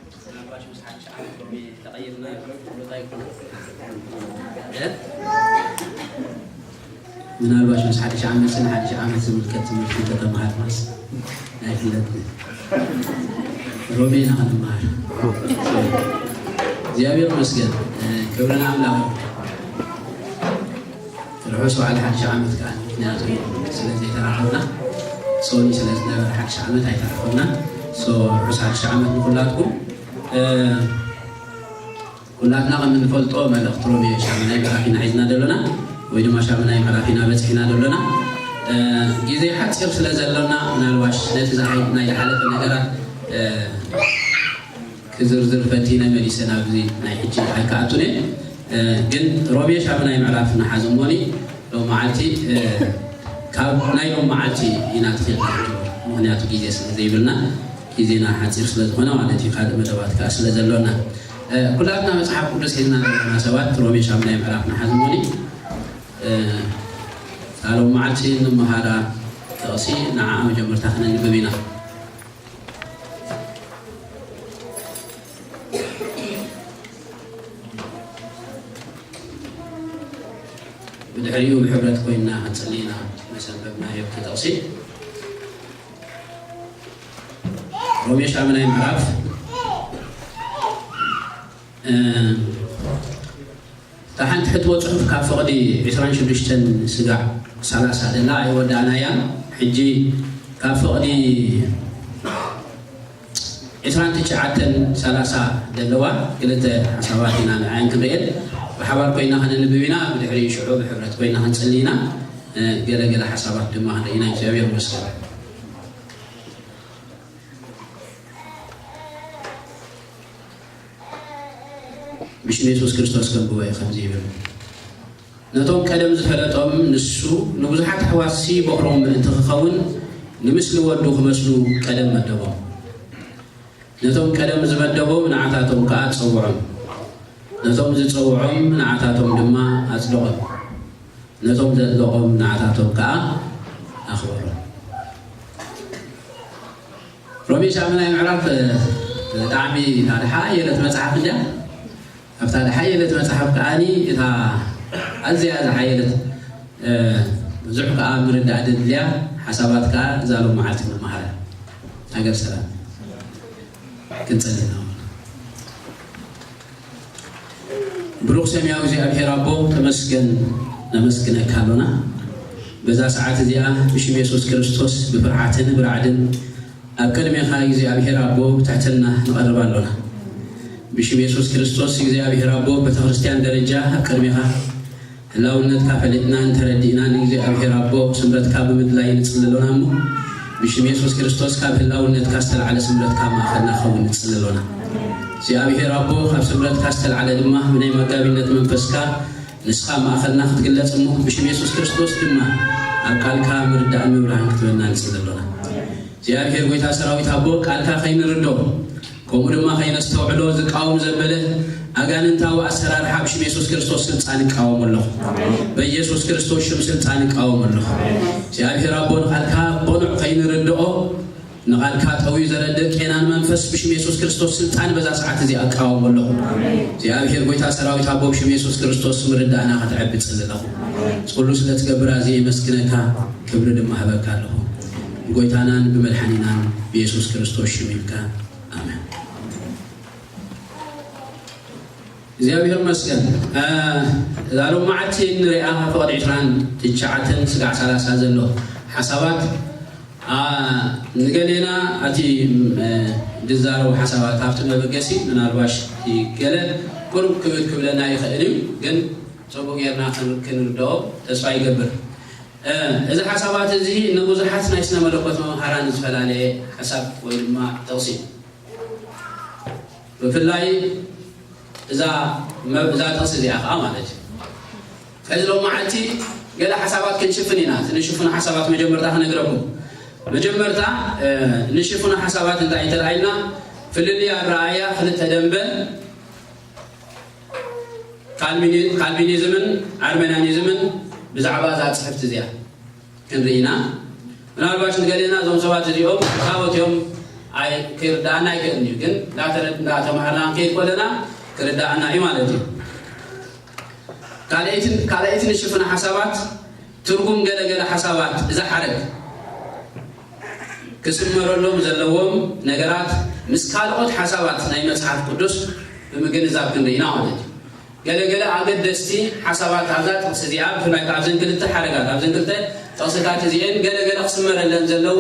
ምናልባሽ ምስ ሓድሽ ዓመት ሎሚ ተቐይርና ይኾን? ፍሉጥ ኣይኮነን። እ? ምናልባሽ ምስ ሓድሽ ዓመት፣ ስነ ሓድሽ ዓመት ዝምልከት ትምህርቲ ከተመሃርናስ ኣይፍለጥን። ሮሜ ኢና ክንመሃር። እግዚኣብሔር ይመስገን። ክብሪ ንኣምላኽ። ርሑስ በዓል ሓድሽ ዓመት ከዓ፣ ምክንያቱ ስለ ዘይተራኸብና፣ ሶኒ ስለ ዝነበረ ሓድሽ ዓመት ኣይተራኸብና። ሶ ርሑስ ሓድሽ ዓመት ንኩላትኩም። እ፣ ኩላትና ከም እንፈልጦ መልእኽቲ ሮሜ ሻምናይ ምዕራፍ ኢና ሒዝና ደሎና፣ ወይ ድማ ሻምናይ ምዕራፍ ኢና በፂሕና ደሎና። እ፣ ግዜ ሓፂር ስለ ዘሎና፣ ምናልባሽ ነቲ ዝሓይ-፣ ናይ ዝሓለፈ ነገራት፣ እ፣ ክዝርዝር ፈቲነ መሊሰ ናብዚ ናይ ሕጂ ኣይከኣቱን እየ። እ፣ ግን ሮሜ ሻምናይ ምዕራፍ ንሓዝ እሞኒ፣ ሎም መዓልቲ፣ እ፣ ካብ ናይ ሎም መዓልቲ ኢና ትኽእል ንሕጂ፣ ምኽንያቱ ግዜ ስለ ዘይብልና፣ ግዜና ሓፂር ስለ ዝኾነ ማለት እዩ፣ ካልእ መደባት ከዓ ስለ ዘሎና። እ፣ ኩላትና መፅሓፍ ቅዱስ ሒዝና ዘለና ሰባት ሮሜ ሻምናይ ምዕራፍ ንሓዝ እሞኒ፣ እ፣ እታ ሎም መዓልቲ እንመሃራ ጥቕሲ ንዓ መጀመርታ ክነንብብ ኢና። ብድሕሪኡ ብሕብረት ኮይንና ክንጽሊ ኢና። መሰንበብና ዮብቲ ጥቕሲ ሮሜ ሻምናይ ምዕራፍ፣ እ፣ እታ ሓንቲ ሕትዎ ጽሑፍ ካብ ፍቕዲ ዕስራን ሽዱሽተን ስጋዕ ሰላሳ ደላ ኣይወዳእናያን። ሕጂ ካብ ፍቕዲ ዕስራን ትሽዓተን ሰላሳ ዘለዋ ክልተ ሓሳባት ኢና ንዓየን ክንርእየን። ብሓባር ኮይና ከነንብብ ኢና። ብድሕሪኡ ሽዑ ብሕብረት ኮይና ክንጽሊ ኢና። እ፣ ገለ ገለ ሓሳባት ድማ ክንርኢ ኢና። እግዚኣብሔር ይመስገን። ብሽም የሱስ ክርስቶስ ከንብቦ እየ ከምዚ ይብል። ነቶም ቀደም ዝፈለጦም ንሱ ንብዙሓት ኣሕዋትሲ በኹሮም ምእንቲ ክኸውን ንምስሊ ወዱ ክመስሉ ቀደም መደቦም። ነቶም ቀደም ዝመደቦም ንዓታቶም ከኣ ጸውዖም። ነቶም ዝጸውዖም ንዓታቶም ድማ ኣጽደቖም። ነቶም ዘጽደቖም ንዓታቶም ከኣ ኣኽበሮም። ሮሜ ሻምናይ ምዕራፍ፣ እ፣ ብጣዕሚ እታ ዝሓየለት መጽሓፍ እንድያ። ኣብታ ዝሓየለት መጽሓፍ ከኣኒ እታ ኣዝያ ዝሓየለት፣ እ፣ ብዙሕ ከኣ ምርዳእ ደድልያ ሓሳባት ከኣ እዛ ሎም መዓልቲ ንመሃራ። ሃገር ሰላም። ክንጸሊ ኢና። ብሩኽ ሰማያዊ እግዚኣብሔር ኣቦ፣ ተመስገን፣ ነመስግነካ ኣሎና። በዛ ሰዓት እዚኣ ብሽም የሱስ ክርስቶስ ብፍርሓትን ብራዕድን ኣብ ቅድሜኻ እግዚኣብሔር ኣቦ ብትሕትና ንቐርብ ኣሎና። ብሽም የሱስ ክርስቶስ እግዚኣብሔር ኣቦ ቤተ ክርስቲያን ደረጃ ኣብ ቅድሜኻ ህላውነትካ ፈሊጥናን ተረዲእናን እግዚኣብሔር ኣቦ ስምረትካ ብምድላይ ንጽሊ ኣሎና እሞ ብሽም የሱስ ክርስቶስ ካብ ህላውነትካ ዝተላዕለ ስምረትካ ማእኸልና ክኸውን ንጽሊ ኣሎና። እግዚኣብሔር ኣቦ ካብ ስምረትካ ዝተላዕለ ድማ ብናይ መጋቢነት መንፈስካ ንስኻ ማእኸልና ክትግለጽ እሞ ብሽም የሱስ ክርስቶስ ድማ ኣብ ቃልካ ምርዳእን ምብራህን ክትበና ንጽሊ ኣሎና። እግዚኣብሔር ጎይታ ሰራዊት ኣቦ ቃልካ ከይንርዶ ከምኡ ድማ ከይነስተውዕሎ ዝቃወም ዘበለ ኣጋንንታዊ ኣሰራርሓ ብሽም የሱስ ክርስቶስ ስልጣን እቃወም ኣለኹ። በኢየሱስ ክርስቶስ ሽም ስልጣን እቃወም ኣለኹ። እግዚኣብሔር ኣቦ ንቓልካ ቦኑዕ ከይንርድኦ ንቓልካ ጠውዩ ዘረድእ ቄናን መንፈስ ብሽም የሱስ ክርስቶስ ስልጣን በዛ ሰዓት እዚኣ እቃወም ኣለኹ። እግዚኣብሔር ጎይታ ሰራዊት ኣቦ ብሽም የሱስ ክርስቶስ ምርዳእና ከተዕቢ እጽሊ ኣለኹ። ኩሉ ስለ ትገብር ኣዝየ የመስግነካ፣ ክብሪ ድማ ህበካ ኣለኹ። ብጎይታናን ብመድሓኒናን ብየሱስ ክርስቶስ ሽም ኢልካ። ኣሜን። እግዚኣብሔር ይመስገን። እ፣ እዛ ሎማዓንቲ ንሪኣ ፍቕዲ ዕስራን ትሽዓተን ስጋዕ ሰላሳ ዘሎ ሓሳባት፣ ኣ፣ ንገሌና እቲ፣ እ፣ ዝዛረቡ ሓሳባት ኣብቲ መበገሲ ምናልባሽ እቲ ገለ ቁሩብ ክብድ ክብለና ይኽእል እዩ፣ ግን ጽቡቕ ጌርና ክን-፣ ክንርድኦ ተስፋ ይገብር። እ፣ እዚ ሓሳባት እዚ ንብዙሓት ናይ ስነ መለኮት መምሃራን ዝተፈላለየ ሓሳብ ወይ ድማ ጥቕሲ እዩ። ብፍላይ እዛ መ-፣ እዛ ጥቕሲ እዚኣ ኸዓ ማለት እዩ። ሕዚ ሎም መዓልቲ ገለ ሓሳባት ክንሽፍን ኢና። እቲ ንሽፍኑ ሓሳባት መጀመርታ ክነግረኩም። መጀመርታ፣ እ፣ ንሽፍኑ ሓሳባት እንታይ እንተደኣ ኢልና፣ ፍልልይ ኣረኣእያ ክልተ ደንበ ካልሚኒ-፣ ካልቪኒዝምን ኣርሜናኒዝምን ብዛዕባ እዛ ጽሕፍቲ እዚኣ ክንርኢ ኢና። ምናልባሽ ንገሌና እዞም ሰባት እዚኦም ታቦት እዮም፣ ኣይ ክርዳእና ኣይክእልን እዩ፣ ግን እንዳተረ- እንዳተማሃርና ክንከይድ ከለና ክርዳእና እዩ ማለት እዩ። ካልኣይትን ካልኣይትን ሽፍና ሓሳባት ትርጉም ገለገለ ሓሳባት እዛ ሓረግ ክስመረሎም ዘለዎም ነገራት ምስ ካልኦት ሓሳባት ናይ መጽሓፍ ቅዱስ ብምግንዛብ ክንርኢና ማለት እዩ። ገለገለ ኣገደስቲ ሓሳባት ኣብዛ ጥቕሲ እዚኣ፣ ብፍላይ ከኣ ኣብዘን ክልተ ሓረጋት፣ ኣብዘን ክልተ ጥቕስታት እዚኤን ገለገለ ክስመረለን ዘለዎ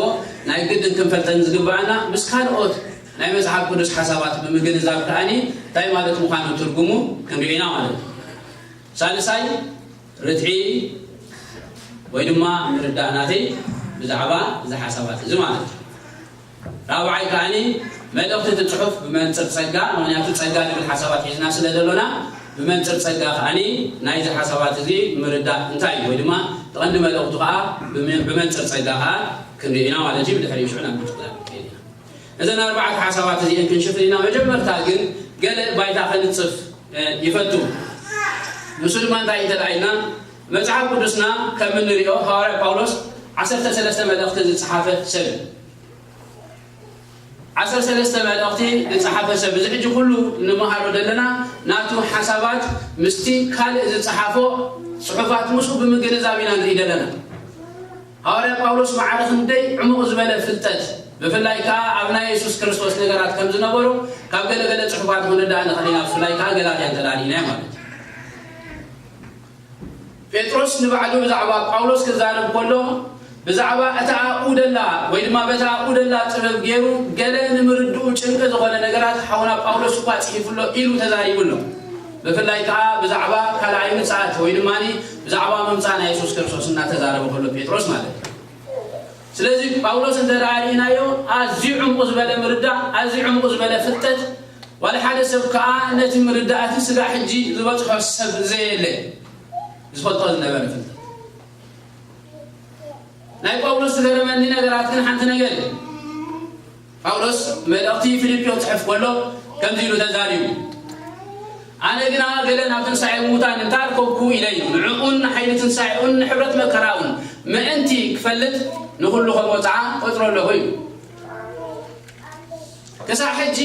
ናይ ግድን ክንፈልጠን ዝግብኣና ምስ ካልኦት ናይ መጽሓፍ ቅዱስ ሓሳባት ብምግንዛብ ከኣኒ እንታይ ማለት ምዃኑ ትርጉሙ ክንርኢና ማለት እዩ። ሳልሳይ ርትዒ ወይ ድማ ምርዳእ ናተይ ብዛዕባ እዚ ሓሳባት እዚ ማለት እዩ። ራብዓይ ከኣኒ መልእኽቲ እቲ ጽሑፍ ብመንጽር ጸጋ፣ ምኽንያቱ ጸጋ ዝብል ሓሳባት ሒዝና ስለ ዘሎና ብመንጽር ጸጋ ከኣኒ ናይዚ ሓሳባት እዚ ምርዳእ እንታይ እዩ ወይ ድማ ተቐንዲ መልእኽቱ ከኣ ብመ- ብመንጽር ጸጋ ከኣ ክንርኢ ኢና ማለት እዩ። ብድሕሪኡ ሽዑ ናብ ምጥቕላል ክንከይድ ኢና። እዘን ኣርባዕተ ሓሳባት እዚአን ክንሽፍን ኢና። መጀመርታ ግን ገለ ባይታ ከንጽፍ ይፈቱ። ንሱ ድማ እንታይ እንተደኣ ኢልና መጽሓፍ ቅዱስና ከም እንሪኦ ሃዋርያ ጳውሎስ ዓሰርተ ሰለስተ መልእኽቲ ዝጸሓፈ ሰብ እዩ። ዓሰርተ ሰለስተ መልእኽቲ ዝጸሓፈ ሰብ እዚ ሕጂ ኩሉ እንመሃሮ ዘለና ናቱ ሓሳባት ምስቲ ካልእ ዝጸሓፎ ጽሑፋት ምስኡ ብምግንዛብ ኢና ንርኢ ዘለና። ሃዋርያ ጳውሎስ ማዕረ ክንደይ ዕሙቕ ዝበለ ፍልጠት ብፍላይ ከኣ ኣብ ናይ የሱስ ክርስቶስ ነገራት ከም ዝነበሮ ካብ ገለገለ ጽሑፋት ክንርዳእ ንኽእል ኢና። ብፍላይ ከኣ ገላትያ እንተዳሊና ማለት እዩ። ጴጥሮስ ንባዕሉ ብዛዕባ ጳውሎስ ክዛረብ ከሎ ብዛዕባ እታ ኣብኡ ደላ ወይ ድማ በታ ኣብኡ ደላ ጥበብ ገይሩ ገለ ንምርድኡ ጭንቂ ዝኾነ ነገራት ሓውና ጳውሎስ እኳ ጽሒፉሎ ኢሉ ተዛሪቡሎ። ብፍላይ ከኣ ብዛዕባ ካልኣይ ምጽኣት ወይ ድማ ብዛዕባ ምምጻእ ናይ የሱስ ክርስቶስ እናተዛረበ ከሎ ጴጥሮስ ማለት እዩ። ስለዚ ጳውሎስ እንተ ደኣ ርኢናዮ ኣዝዩ ዕምቑ ዝበለ ምርዳእ ኣዝዩ ዕምቑ ዝበለ ፍልጠት ዋላ ሓደ ሰብ ከኣ ነቲ ምርዳእቲ ስጋዕ ሕጂ ዝበጽሖ ሰብ ዘየለ ዝፈልጦ ዝነበረ ፍልጠት ናይ ጳውሎስ ዝገረመኒ ነገራት ግን ሓንቲ ነገር እዩ። ጳውሎስ መልእኽቲ ፊልጵዮ ጽሕፍ ከሎ ከምዚ ኢሉ ተዛሪቡ፣ ኣነ ግና ገለ ናብ ትንሳኤ ምዉታን እንተ ኣርከብኩ ኢለ እዩ፣ ንዕኡን ንሓይሊ ትንሳኤኡን ንሕብረት መከራኡን ምእንቲ ክፈልጥ ንኹሉ ከም ወጽዓ ቆጽሮ ኣለኹ እዩ። ክሳብ ሕጂ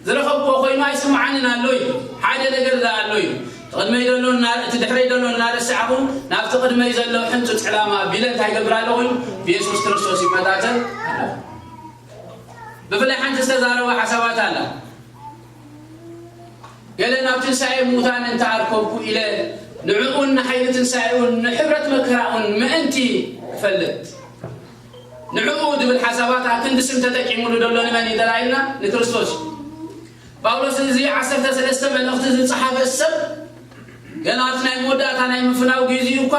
ዝረኸብኩዎ ኮይኑ ኣይስምዓንን ኣሎ እዩ። ሓደ ነገር ዝኣ ኣሎ እዩ። እቲ ቅድመይ ዘሎ እና- እቲ ድሕረይ ዘሎ እናረሳዕኹ ናብቲ ቅድመይ ዘሎ ሕንጹጽ ዕላማ ኣቢለ እንታይ ይገብር ኣለኹ እዩ? ብየሱስ ክርስቶስ ይመጣጠር ኣለኹ። ብፍላይ ሓንቲ ዝተዛረበ ሓሳባት ኣላ። ገለ ናብ ትንሳኤ ምዉታን እንተ ኣርከብኩ ኢለ ንዕኡን ንሓይሊ ትንሳኤኡን ንሕብረት መከራኡን ምእንቲ ክፈልጥ ንዕኡ ዝብል ሓሳባት ኣብ ክንዲ ስም ተጠቂሙሉ ዘሎ ንመን እዩ ተላኢልና? ንክርስቶስ እዩ። ጳውሎስ እዚ ዓሰርተ ሰለስተ መልእኽቲ ዝጸሓፈ ሰብ ገና ኣብቲ ናይ መወዳእታ ናይ ምፍናው ግዜኡ እኳ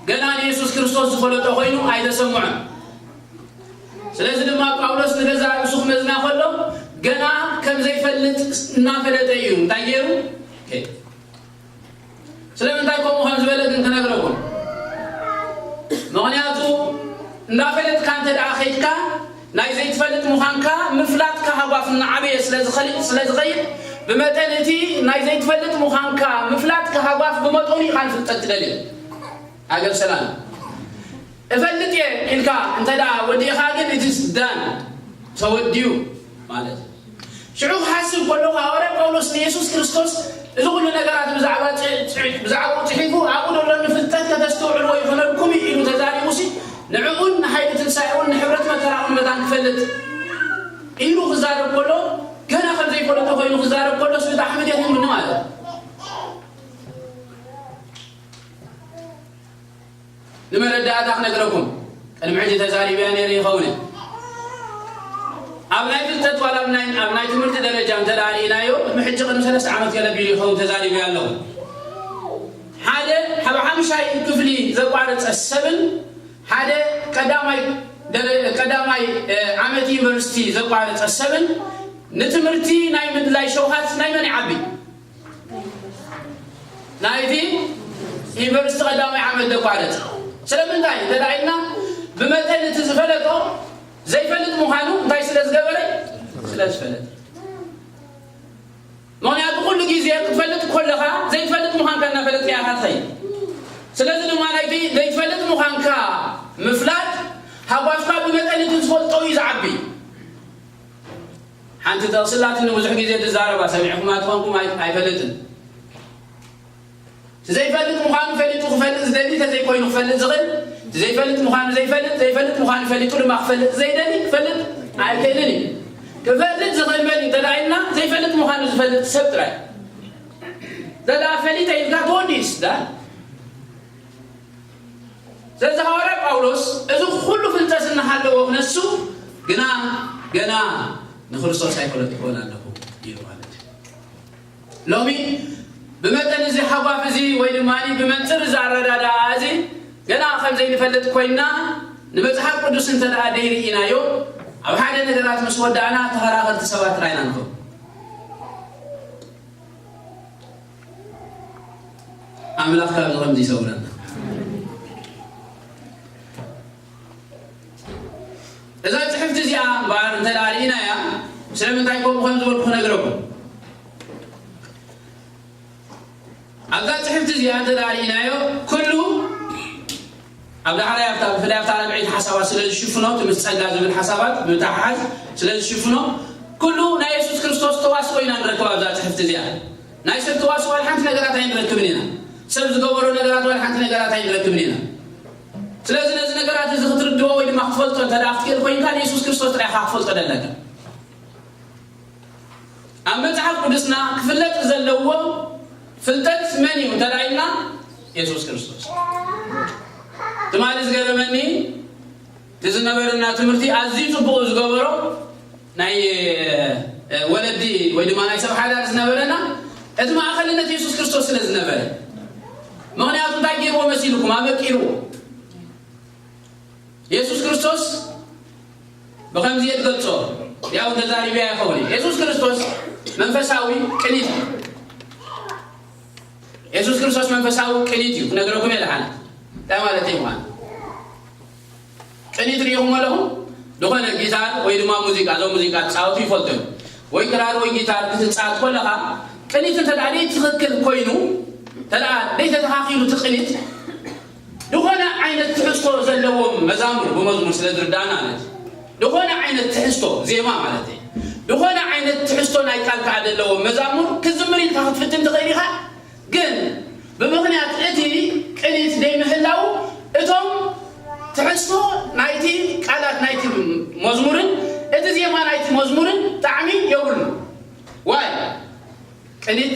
ገና ንየሱስ ክርስቶስ ዝፈለጦ ኮይኑ ኣይተሰምዖን። ስለዚ ድማ ጳውሎስ ንገዛ ርእሱ ክመዝና ከሎ ገና ከም ዘይፈልጥ እናፈለጠ እዩ እንታይ ገይሩ? ስለምንታይ ከምኡ ከም ዝበለ ግን ክነግረኩም። ምኽንያቱ እንዳፈለጥካ እንተ ደኣ ከይድካ ናይ ዘይትፈልጥ ምዃንካ ምፍላጥካ ሃጓፍ እናዓበየ ስለ ዝኸይድ ብመጠን እቲ ናይ ዘይትፈልጥ ምዃንካ ምፍላጥካ ሃጓፍ ብመጠኑ ኢኻ ንፍልጠት ትደልየ። ሃገር ሰላም እፈልጥ እየ ኢልካ እንተ ደኣ ወዲእኻ ግን እቲ ዳን ተወዲኡ ማለት እዩ። ሽዑ ክሓስብ ከለኹ ሃዋርያ ጳውሎስ ንየሱስ ክርስቶስ እዚ ኩሉ ነገራት ብዛዕባ ብዛዕባኡ ጽሒፉ ኣብኡ ዘሎ ንፍልጠት ከተስተውዕልዎ ይኾነልኩም ኢሉ ተዛሪቡሲ ንዕኡን ንሓይሊ ትንሳኤኡን ንሕብረት መከራኡን መታን ክፈልጥ ኢሉ ክዛረብ ከሎ ገና ከም ዘይፈለጦ ኮይኑ ክዛረብ ከሎስ ብጣዕሚ ገሪሙኒ ማለት እዩ። ንመረዳእታ ክነግረኩም ቅድሚ ሕጂ ተዛሪብያ ነይረ ይኸውን ኣብ ናይ ፍልጠት ዋላ ኣብ ናይ ኣብ ናይ ትምህርቲ ደረጃ እንተ ደኣ ርኢናዮ ቅድሚ ሕጂ ቅድሚ ሰለስተ ዓመት ገለ ቢሉ ይኸውን ተዛሪብያ ኣለኹ ሓደ ሓብ ሓምሻይ ክፍሊ ዘቋረጸ ሰብን ሓደ ቀዳማይ ደረ- ቀዳማይ እ፣ ዓመት ዩኒቨርሲቲ ዘቋረጸ ሰብን ንትምህርቲ ናይ ምድላይ ሸውሃት ናይ መን ይዓቢ ናይቲ ዩኒቨርሲቲ ቀዳማይ ዓመት ዘቋረጸ ስለምንታይ እንተ ኢልና ብመጠን እቲ ዝፈለጦ ዘይፈልጥ ምዃኑ እንታይ ስለ ዝገበረ ስለ ዝፈለጠ ምኽንያቱ ኩሉ ግዜ ክትፈልጥ ከለኻ ዘይትፈልጥ ምዃንካ እናፈለጥካ ኢኻ ትኸይድ ስለዚ ድማ ናይቲ ዘይትፈልጥ ምዃንካ ምፍላጥ ሃጓፍካ ብመጠን እቲ ዝፈልጦ እዩ ዝዓቢ ሓንቲ ጥቕሲ ኣላትኒ፣ ብዙሕ ግዜ ዝዛረባ ሰሚዕኩማ ትኾንኩም ኣይ-፣ ኣይፈልጥን። እቲ ዘይፈልጥ ምዃኑ ፈሊጡ ክፈልጥ ዝደሊ፣ እንተዘይኮይኑ ክፈልጥ ዝኽእል፣ እቲ ዘይፈልጥ ምዃኑ ዘይፈልጥ፣ ዘይፈልጥ ምዃኑ ፈሊጡ ድማ ክፈልጥ ዘይደሊ፣ ክፈልጥ ኣይክእልን እዩ። ክፈልጥ ዝኽእል መን እዩ እንተ ደኣ ኢልና፣ ዘይፈልጥ ምዃኑ ዝፈልጥ ሰብ ጥራይ። እንተ ደኣ ፈሊጠ ኢልካ ትወድእስ ዳ? ስለዚ ሃዋርያ ጳውሎስ እዚ ኩሉ ፍልጠት እናሃለዎ ክነሱ ግና ገና ንክርስቶስ ኣይፈለጥኩዎን ኣለኹ ኢሉ ማለት እዩ። ሎሚ ብመጠን እዚ ሃጓፍ እዚ ወይ ድማ ብመንፅር እዚ ኣረዳድኣ እዚ ገና ከም ዘይንፈልጥ ኮይና ንመፅሓፍ ቅዱስ እንተ ደኣ ደይርኢናዮ ኣብ ሓደ ነገራት ምስ ወዳእና ተኸራኸርቲ ሰባት ጥራይ ኢና ንኸውን። ኣምላኽ ካብዚ ከምዚ ይሰውረና። እዛ ጽሕፍቲ እዚኣ እምበኣር እንተ ደኣ ርኢናያ፣ ስለምንታይ ከምኡ ከም ዝበልኩ ክነግረኩም። ኣብዛ ጽሕፍቲ እዚኣ እንተ ደኣ ርኢናዮ፣ ኩሉ ኣብ ዳሕራይ ኣብታ፣ ብፍላይ ኣብታ ራብዐይቲ ሓሳባት ስለ ዝሽፍኖ፣ እቲ ምስ ጸጋ ዝብል ሓሳባት ብምትሕሓዝ ስለ ዝሽፍኖ፣ ኩሉ ናይ የሱስ ክርስቶስ ተዋስኦ ኢና ንረክብ ኣብዛ ጽሕፍቲ እዚኣ። ናይ ሰብ ተዋስኦ ዋላ ሓንቲ ነገራት ኣይንረክብን ኢና። ሰብ ዝገበሮ ነገራት ዋላ ሓንቲ ነገራት ኣይንረክብን ኢና። ስለዚ ነዚ ነገራት እዚ ክትርድኦ ወይ ድማ ክትፈልጦ እንተ ደኣ ክትክእል ኮይንካ፣ ንየሱስ ክርስቶስ ጥራይ ኢኻ ክትፈልጦ ደለካ። ኣብ መጽሓፍ ቅዱስና ክፍለጥ ዘለዎ ፍልጠት መን እዩ እንተ ደኣ ኢልና፣ የሱስ ክርስቶስ። ትማሊ ዝገረመኒ፣ እቲ ዝነበረና ትምህርቲ ኣዝዩ ጽቡቕ ዝገበሮ፣ ናይ፣ እ፣ ወለዲ ወይ ድማ ናይ ሰብ ሓዳር ዝነበረና፣ እቲ ማእከልነት የሱስ ክርስቶስ ስለ ዝነበረ። ምኽንያቱ እንታይ ገይርዎ መሲልኩም? ኣበቂርዎ። የሱስ ክርስቶስ ብኸምዚ እየ ዝገልጾ፣ ያው ተዛሪበያ ይኸውን እዩ። የሱስ ክርስቶስ መንፈሳዊ ቅኒት እዩ። የሱስ ክርስቶስ መንፈሳዊ ቅኒት እዩ። ክነግረኩም እየ ደሓን። እንታይ ማለት እዩ ማለት? ቅኒት ርኢኹም ኣለኹም? ዝኾነ ጊታር ወይ ድማ ሙዚቃ፣ እዞም ሙዚቃ ዝጻወቱ ይፈልጡ እዮም። ወይ ክራር ወይ ጊታር ክትጻወት ከለኻ፣ ቅኒት እንተ ደኣ ደይ ትኽክል ኮይኑ፣ እንተ ደኣ ደይ ተተኻኺሉ እቲ ቅኒት፣ ዝኾነ ዓይነት ትሕዝቶ ዘለዎም መዛሙር ብመዝሙር ስለ ዝርዳእና ማለት እዩ። ዝኾነ ዓይነት ትሕዝቶ፣ ዜማ ማለት እዩ። ዝኾነ ዓይነት ትሕዝቶ ናይ ቃል ከኣ ዘለዎም መዛሙር ክዝምር ኢልካ ክትፍትን ትኽእል ኢኻ። ግን ብምኽንያት እቲ ቅኒት ደይምህላው፣ እቶም ትሕዝቶ ናይቲ ቃላት ናይቲ መዝሙርን እቲ ዜማ ናይቲ መዝሙርን ጣዕሚ የብሉን። ዋይ? ቅኒት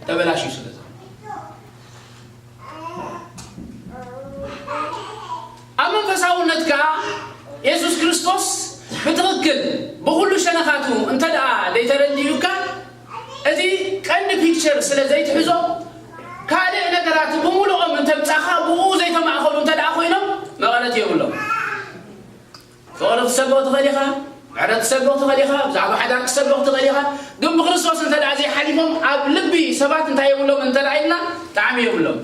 ተበላሽዩ ስለ ዘሎ። ኣብ መንፈሳውነት ከኣ የሱስ ክርስቶስ ብትኽክል ብኹሉ ሸነኻቱ እንተ ደኣ ዘይተረድዩካ፣ እቲ ቀንዲ ፒክቸር ስለ ዘይትሕዞ፣ ካልእ ነገራት ብምሉኦም እንተምጻኻ፣ ብኡ ዘይተማእኸሉ እንተ ደኣ ኮይኖም፣ መቐረት የብሎም። ፍቕሪ ክትሰብኽ ትኽእል ኢኻ፣ ምሕረት ክትሰብኽ ትኽእል ኢኻ፣ ብዛዕባ ሓዳር ክትሰብኽ ትኽእል ኢኻ። ግን ብክርስቶስ እንተ ደኣ ዘይሓሊፎም፣ ኣብ ልቢ ሰባት እንታይ የብሎም እንተ ደኣ ኢልና፣ ጣዕሚ የብሎም።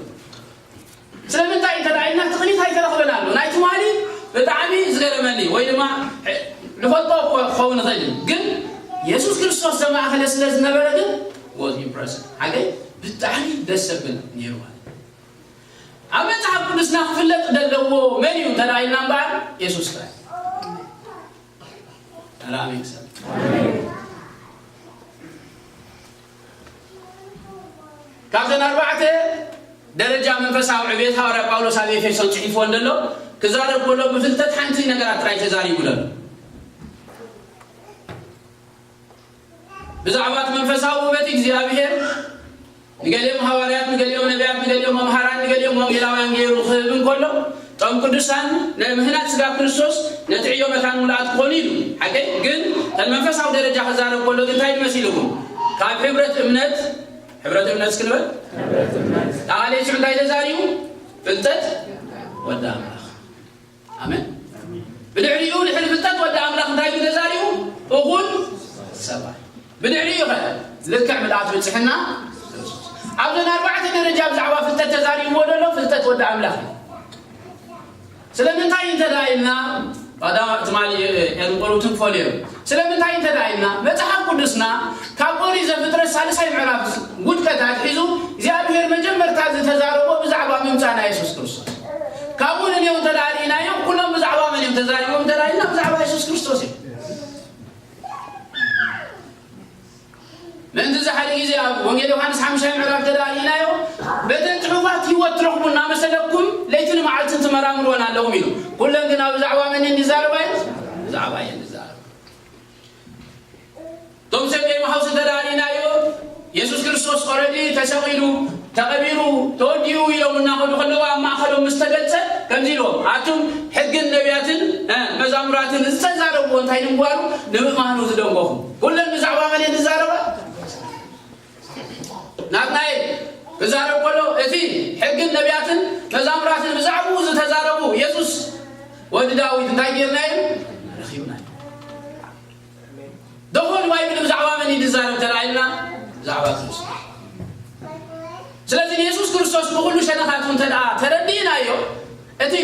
ስለምንታይ እንተ ደኣ ኢልና፣ ትኽኒት ኣይተረኽበን ኣሎ። ናይ ትማሊ ብጣዕሚ ዝገረመኒ፣ ወይ ድማ ንፈልጦ እኮ ክኸውን ይኽእል እዩ። ግን የሱስ ክርስቶስ ዘማእኸለ ስለ ዝነበረ ግን፣ was impressive። ሓቀይ ብጣዕሚ ደስ ዘብል ነይሩ ማለት እዩ። ኣብ መጽሓፍ ቅዱስና ክፍለጥ ዘለዎ መን እዩ እንተ ደኣ ኢልና እምበኣር፣ የሱስ ጥራይ። ኣረ ኣሜን ሰብ። ካብዘን ኣርባዕተ ደረጃ መንፈሳዊ ዕቤት ሃዋርያ ጳውሎስ ኣብ ኤፌሶን ጽሒፍዎ እንደሎ፣ ክዛረብ ከሎ ብፍልጠት ሓንቲ ነገራት ጥራይ ተዛሪቡ ደሎ። ብዛዕባ እቲ መንፈሳዊ ውበት እግዚኣብሔር ንገሊኦም ሃዋርያት፣ ንገሊኦም ነቢያት፣ ንገሊኦም መምሃራን፣ ንገሊኦም ወንጌላውያን ገይሩ ክህብ እንከሎ፣ እቶም ቅዱሳን ንምህናጽ ስጋ ክርስቶስ ነቲ ዕዮ መታን ምልኣት ክኾኑ ኢሉ። ሓቀይ ግን፣ እተን መንፈሳዊ ደረጃ ክዛረብ ከሎ ግን እንታይ መሲልኩም? ካብ ሕብረት እምነት፣ ሕብረት እምነት እስኪ ንበል። ካልኣይ ሽዑ እንታይ ተዛሪቡ? ፍልጠት ወዲ ኣምላኽ። ኣሜን። ብድሕሪኡ ድሕሪ ፍልጠት ወዲ ኣምላኽ እንታይ እዩ ተዛሪቡ? እኹል ሰብኣይ። ብድሕሪኡ ኸ ልክዕ ምልኣት ብጽሕና ኣብዘን ኣርባዕተ ደረጃ ብዛዕባ ፍልጠት ተዛሪብዎ ዘሎ ፍልጠት ወዲ ኣምላኽ እዩ። ስለምንታይ እንተ ደኣ ኢልና፣ ቀዳማ ትማሊ የንቆሩትን ፈልዮም። ስለምንታይ እንተ ደኣ ኢልና፣ መጽሓፍ ቅዱስና ካብ ኦሪት ዘፍጥረት ሳልሳይ ምዕራፍ ውድቀት ኣትሒዙ እግዚኣብሔር መጀመርታ ዝተዛረቦ ብዛዕባ ምምጻእ ናይ የሱስ ክርስቶስ። ካብኡ ንኔው እንተ ደኣ ርኢናዮ፣ ኩሎም ብዛዕባ መን እዮም ተዛሪቦም እንተ ደኣ ኢልና፣ ብዛዕባ የሱስ ክርስቶስ እዮም። ምእንቲ እዚ ሓደ ግዜ ኣብ ወንጌል ዮሃንስ ሓሙሻይ ምዕራፍ ተዳሊናዮ፣ በተን ጽሑፋት ህይወት ትረኽቡ እናመሰለኩም ለይትን መዓልትን ትመራምርወን ኣለኹም ኢሉ። ኩለን ግን ኣብ ብዛዕባ መን እንዲዛረባ እየን? ብዛዕባ እየን እንዲዛረባ። እቶም ሰብ ኤማሁስ እንተዳሊናዮ፣ የሱስ ክርስቶስ ኦረዲ ተሰቒሉ፣ ተቐቢሩ፣ ተወዲኡ ኢሎም እናኸዱ ከለዉ ኣብ ማእኸሎም ምስ ተገልጸ ከምዚ ኢልዎም፣ ኣቱም ሕግን ነቢያትን መዛሙራትን ዝተዛረብዎ እንታይ ንምግባሩ ንምእማኑ ዝደንጎኹ። ኩለን ብዛዕባ መን እየን ዝዛረባ? ናትናኤል ክዛረብ ከሎ እቲ ሕግን ነቢያትን መዛሙራትን ብዛዕባኡ ዝተዛረቡ የሱስ ወዲ ዳዊት እንታይ ጌርና እዩ? ረኺብና እዩ። ደኾን ባይብል ብዛዕባ መን እዩ ዝዛረብ ተራኢልና? ብዛዕባ ክርስቶስ። ስለዚ ንየሱስ ክርስቶስ ብኩሉ ሸነኻቱ እንተ ደኣ ተረዲእናዮ፣ እቲ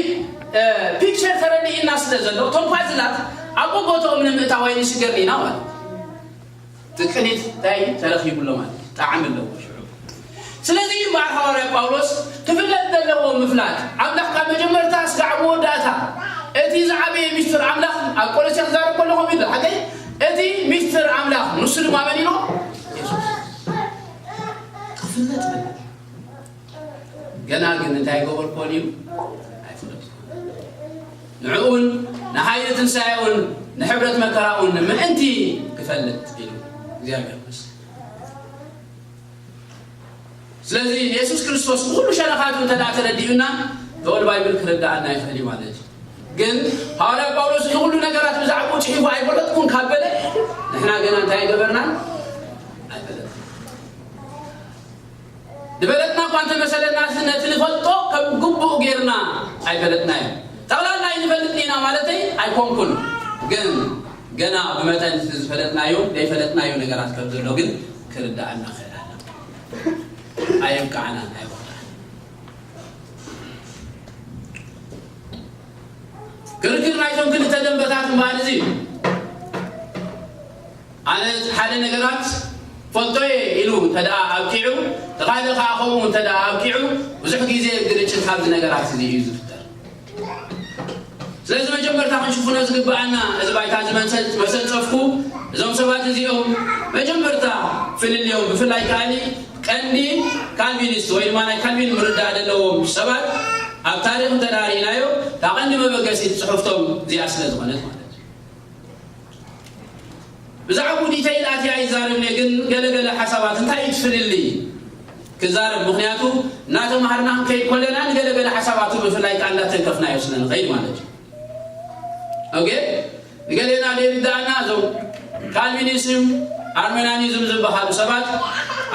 ፒክቸር ተረዲእና ስለ ዘሎ እቶም ፓዝላት ኣብ ቦቦትኦም ንምእታው ኣይንሽገር ኢና ማለት። ትቅኒት እንታይ ተረኺቡ ኣሎ ማለት ጣዕሚ ኣለዎ ሽዑ። ስለዚ እምበኣር ሃዋርያ ጳውሎስ ክፍለጥ ዘለዎ ምፍላጥ ኣምላኽ ካብ መጀመርታ እስካዕ መወዳእታ እቲ ዝዓበየ ሚስጥር ኣምላኽ ኣብ ቆሎሴ ክዛረብ ከለኹም ኢሉ ሓቀይ እቲ ሚስጥር ኣምላኽ ንሱ ድማ መን ኢሉ የሱስ ክፍለጥ ገና ግን እንታይ ገበርኮን እዩ ኣይፍለጥ ንዕኡን ንሓይሊ ትንሳኤኡን ንሕብረት መከራኡን ምእንቲ ክፈልጥ ኢሉ እግዚኣብሔር መስል ስለዚ የሱስ ክርስቶስ ብኩሉ ሸነኻቱ እንተ ተረዲኡና ተወል ባይብል ክርዳኣና ይኽእል እዩ ማለት እዩ ግን ሃዋርያ ጳውሎስ እዚ ኩሉ ነገራት ብዛዕባኡ ፅሒፉ ኣይፈለጥኩን ካብ በለ ንሕና ገና እንታይ ገበርና ኣይፈለጥና ዝበለጥና እኳ እንተመሰለና ነቲ ንፈልጦ ከም ግቡእ ጌርና ኣይፈለጥናዮ ጠቕላላ ኣይንፈልጥ ኢና ማለተይ ኣይኮንኩን ግን ገና ብመጠን ዝፈለጥናዮ ዘይፈለጥናዮ ነገራት ከም ዘሎ ግን ክርዳኣና ክእል ኣየብቃዕና ኣይወቅዓ ክርክር ናይቶም ክልተ ደንበታት እምበኣር እዚ ኣነ ሓደ ነገራት ፈልጦ እየ ኢሉ እንተ ደኣ ኣብቂዑ ተኻልእ ከዓ ከምኡ እንተ ደኣ ኣብቂዑ ብዙሕ ግዜ ግርጭት ካብዚ ነገራት እዚ እዩ ዝፍጠር ስለዚ መጀመርታ ክንሽፍኖ ዝግብኣና እዚ ባይታ እዚ መሰንፀፍኩ እዞም ሰባት እዚኦም መጀመርታ ፍልልዮም ብፍላይ ከዓኒ ቀንዲ ካልቪኒስት ወይ ድማ ናይ ካልቪን ምርዳእ ዘለዎም ሰባት ኣብ ታሪክ እንተዳሪእናዮ ካብ ቀንዲ መበገሲት ፅሑፍቶም እዚኣ ስለ ዝኾነት ማለት እዩ ብዛዕባኡ ዲተይል ኣትየ ኣይዛረብን እየ፣ ግን ገለገለ ሓሳባት እንታይ እዩ እቲ ፍልልይ ክዛረብ፣ ምኽንያቱ እናተማሃርና ክንከይድ ከለና ንገለገለ ሓሳባቱ ብፍላይ ከኣ እንዳተንከፍናዮ ስለ ንኸይድ ማለት እዩ። ኦኬ ንገሌና ዘይርድኣና እዞም ካልቪኒዝም ኣርሜናኒዝም ዝበሃሉ ሰባት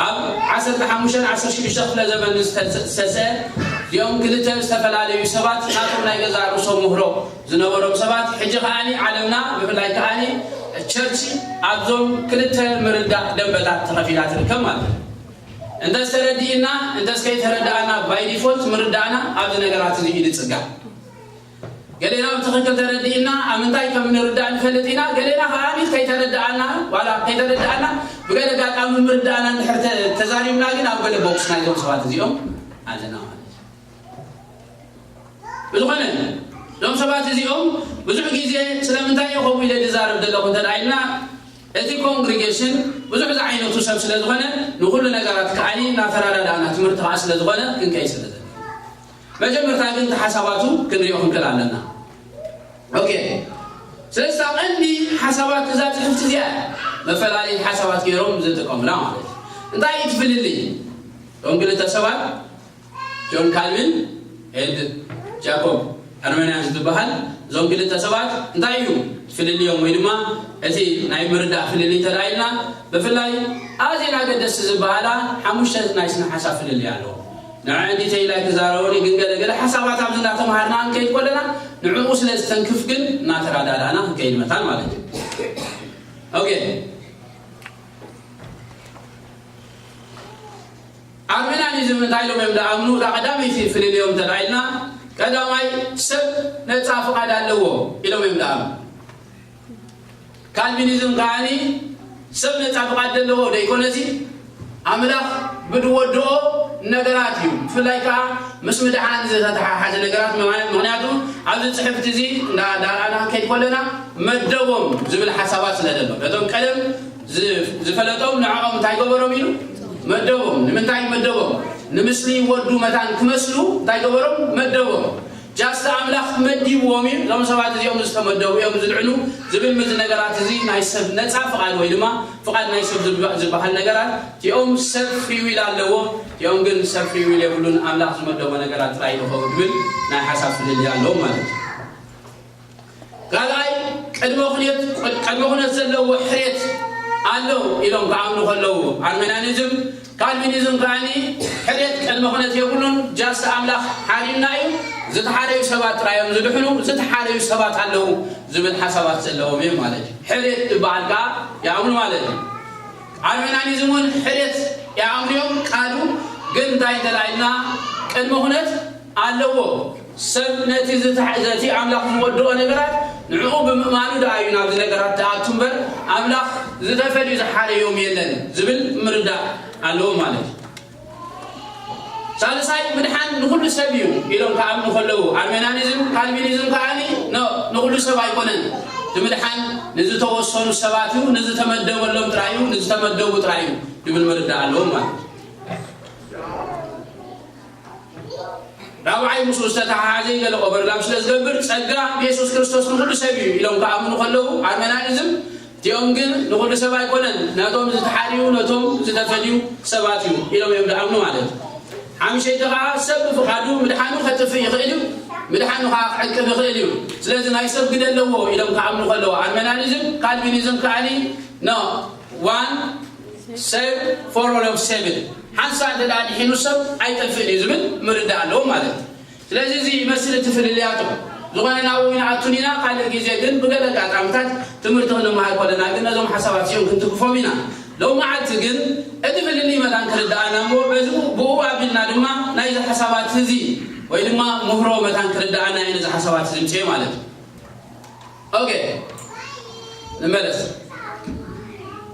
ኣብ ዓሰርተ ሓሙሽተ ዓሰርተ ሽዱሽተ ክፍለ ዘመን ዝተሰ እዚኦም ክልተ ዝተፈላለዩ ሰባት ናቶም ናይ ገዛእ ርእሶም ምህሮ ዝነበሮም ሰባት ሕጂ ከዓኒ ዓለምና ብፍላይ ከዓኒ ቸርች ኣብዞም ክልተ ምርዳእ ደንበታት ተኸፊላ ትርከብ ማለት እዩ። እንተስ ተረዲእና እንተስ ከይተረዳእና ባይ ዲፎልት ምርዳእና ኣብዚ ነገራት እዚ እዩ ዝፅጋዕ። ገሌና ብትኽክል ተረዲእና ኣብ ምንታይ ከም ንርዳእ ንፈልጥ ኢና። ገሌና ከዓኒ ከይተረዳእና ዋላ ከይተረዳእና ብገለ ኣጋጣሚ ምርዳእና እንድሕር ተዛሪብና ግን ኣብ ገለ ቦክስ ናይዞም ሰባት እዚኦም ኣለና ማለት እዩ። ብዝኾነ እዞም ሰባት እዚኦም ብዙሕ ግዜ ስለምንታይ እዩ ከምኡ ኢለ ዝዛረብ ዘለኹ እንተ ኢልና እቲ ኮንግሪጌሽን ብዙሕ ዝዓይነቱ ሰብ ስለ ዝኾነ ንኩሉ ነገራት ከዓኒ እናተረዳዳእና ትምህርቲ ከዓ ስለ ዝኾነ ክንከይ ስለ ዘለ መጀመርታ ግን እቲ ሓሳባቱ ክንሪኦ ክንክእል ኣለና ኦኬ ስለዚ ቀንዲ ሓሳባት እዛ ፅሕፍቲ እዚኣ መፈላለይ ሓሳባት ገይሮም ዝጥቀሙላ ማለት እዩ እንታይ እዩ ትፍልልይ እቶም ክልተ ሰባት ጆን ካልቪን ኤንድ ጃኮብ ኣርሜንያን ዝበሃል እዞም ክልተ ሰባት እንታይ እዩ ፍልልዮም ወይ ድማ እቲ ናይ ምርዳእ ፍልልይ ተራኢልና ብፍላይ ኣዝየን ኣገደስቲ ዝበሃላ ሓሙሽተ ናይ ስነ ሓሳብ ፍልልይ ኣለዎ ንዐ እንዲተይላይ ክዛረበኒ ግን ገለገለ ሓሳባት ኣብዚ እናተምሃርና ክንከይድ ከለና ንዕኡ ስለ ዝተንክፍ ግን እናተራዳዳእና ክንከይድ መታን ማለት እዩ ኦኬ ኣርሜናኒዝም እንታይ ኢሎም እዮም ደኣምኑ እታ ቀዳመይቲ ፍልልዮም እንተ ኢልና ቀዳማይ ሰብ ነፃ ፍቓድ ኣለዎ ኢሎም እዮም ደኣምኑ ካልቪኒዝም ከዓኒ ሰብ ነፃ ፍቓድ ዘለዎ ደይኮነሲ ኣምላኽ ብድወድኦ ነገራት እዩ ብፍላይ ከዓ ምስ ምድሓን ዝተተሓሓዘ ነገራት ምኽንያቱ ኣብዚ ፅሕፍቲ እዚ እንዳዳርኣና ክንከይድ ከለና መደቦም ዝብል ሓሳባት ስለ ዘሎ ነቶም ቀደም ዝ- ዝፈለጦም ንዕኦም እንታይ ገበሮም ኢሉ መደቦም። ንምንታይ መደቦም? ንምስሊ ወዱ መታን ክመስሉ እንታይ ገበሮም? መደቦም። ጃስት ኣምላኽ መዲብዎም እዩ። እዞም ሰባት እዚኦም ዝተመደቡ እዮም ዝድዕኑ ዝብል ምዚ ነገራት እዚ ናይ ሰብ ነፃ ፍቓድ ወይ ድማ ፍቓድ ናይ ሰብ ዝባ- ዝበሃል ነገራት እቲኦም ሰብ ፍሪዊል ኣለዎ። እቲኦም ግን ሰብ ፍሪዊል የብሉን። ኣምላኽ ዝመደቦ ነገራት ጥራይ ይረኸቡ ዝብል ናይ ሓሳብ ፍልልይ ኣለዎም ማለት እዩ። ካልኣይ ቅድመ ኩነት ቅድመ ኩነት ዘለዎ ሕርየት ኣሎ ኢሎም ክኣምኑ ከለዉ ኣርሜናኒዝም ካልቪኒዝም ከዓኒ ሕርየት ቅድመ ኩነት የብሉን። ጃስት ኣምላኽ ሓሪና እዩ። ዝተሓረዩ ሰባት ጥራዮም ዝድሕኑ፣ ዝተሓረዩ ሰባት ኣለዉ ዝብል ሓሳባት ዘለዎም እዮም ማለት እዩ። ሕርየት ዝበሃል ከዓ ይኣምኑ ማለት እዩ። ኣርሜናኒዝም እውን ሕርየት ይኣምኑ እዮም። ቃሉ ግን እንታይ እንተላኢልና ቅድመ ኩነት ኣለዎ። ሰብ ነቲ ዝተሓዘቲ ኣምላኽ ዝወድኦ ነገራት ንዕኡ ብምእማኑ ደኣ እዩ ናብዚ ነገራት ተኣቱ እምበር ኣምላኽ ዝተፈልዩ ዝሓረዮም የለን ዝብል ምርዳእ ኣለዎ ማለት እዩ። ሳልሳይ ምድሓን ንኩሉ ሰብ እዩ ኢሎም ክኣምኑ ከለዉ ኣርሜናኒዝም ካልቪኒዝም ከዓኒ ንኩሉ ሰብ ኣይኮነን። እቲ ምድሓን ንዝተወሰኑ ሰባት እዩ፣ ንዝተመደበሎም ጥራይ እዩ፣ ንዝተመደቡ ጥራይ እዩ ዝብል ምርዳእ ኣለዎም ማለት እዩ። ራብዓይ ምስኡ ዝተተሓሓዘ ገለ ኦቨርላፕ ስለ ዝገብር ጸጋ ብየሱስ ክርስቶስ ንኩሉ ሰብ እዩ ኢሎም ክኣምኑ ከለዉ ኣርሜናኒዝም እቲኦም ግን ንኩሉ ሰብ ኣይኮነን፣ ነቶም ዝተሓርዩ ነቶም ዝተፈልዩ ሰባት እዩ ኢሎም እዮም ዝኣምኑ ማለት እዩ። ሓምሸይቲ ከዓ ሰብ ብፍቓዱ ምድሓኑ ከጥፍእ ይኽእል እዩ፣ ምድሓኑ ከዓ ክዕቅብ ይኽእል እዩ። ስለዚ ናይ ሰብ ግደ ኣለዎ ኢሎም ክኣምኑ ከለዉ ኣርሜናኒዝም ካልቪኒዝም ከዓኒ no one save for all of seven ሓንሳ እንተ ድሒኑ ሰብ ኣይጠፍእን እዩ ዝብል ምርዳእ ኣለዎ ማለት እዩ። ስለዚ እዚ ይመስል እቲ ፍልልያቶም። ዝኾነ ናብኡ ይንኣቱን ኢና ካልእ ግዜ ግን ብገለ ኣጋጣምታት ትምህርቲ ክንመሃር ከለና ግን ነዞም ሓሳባት እዚኦም ክንትግፎም ኢና። ሎም መዓልቲ ግን እቲ ፍልልይ መታን ክርድኣና እሞ በዚ ብኡ ኣቢልና ድማ ናይዚ ሓሳባት እዚ ወይ ድማ ምህሮ መታን ክርድኣና እዩ ነዚ ሓሳባት እዚ ምፅኤ ማለት እዩ። ኦኬ ንመለስ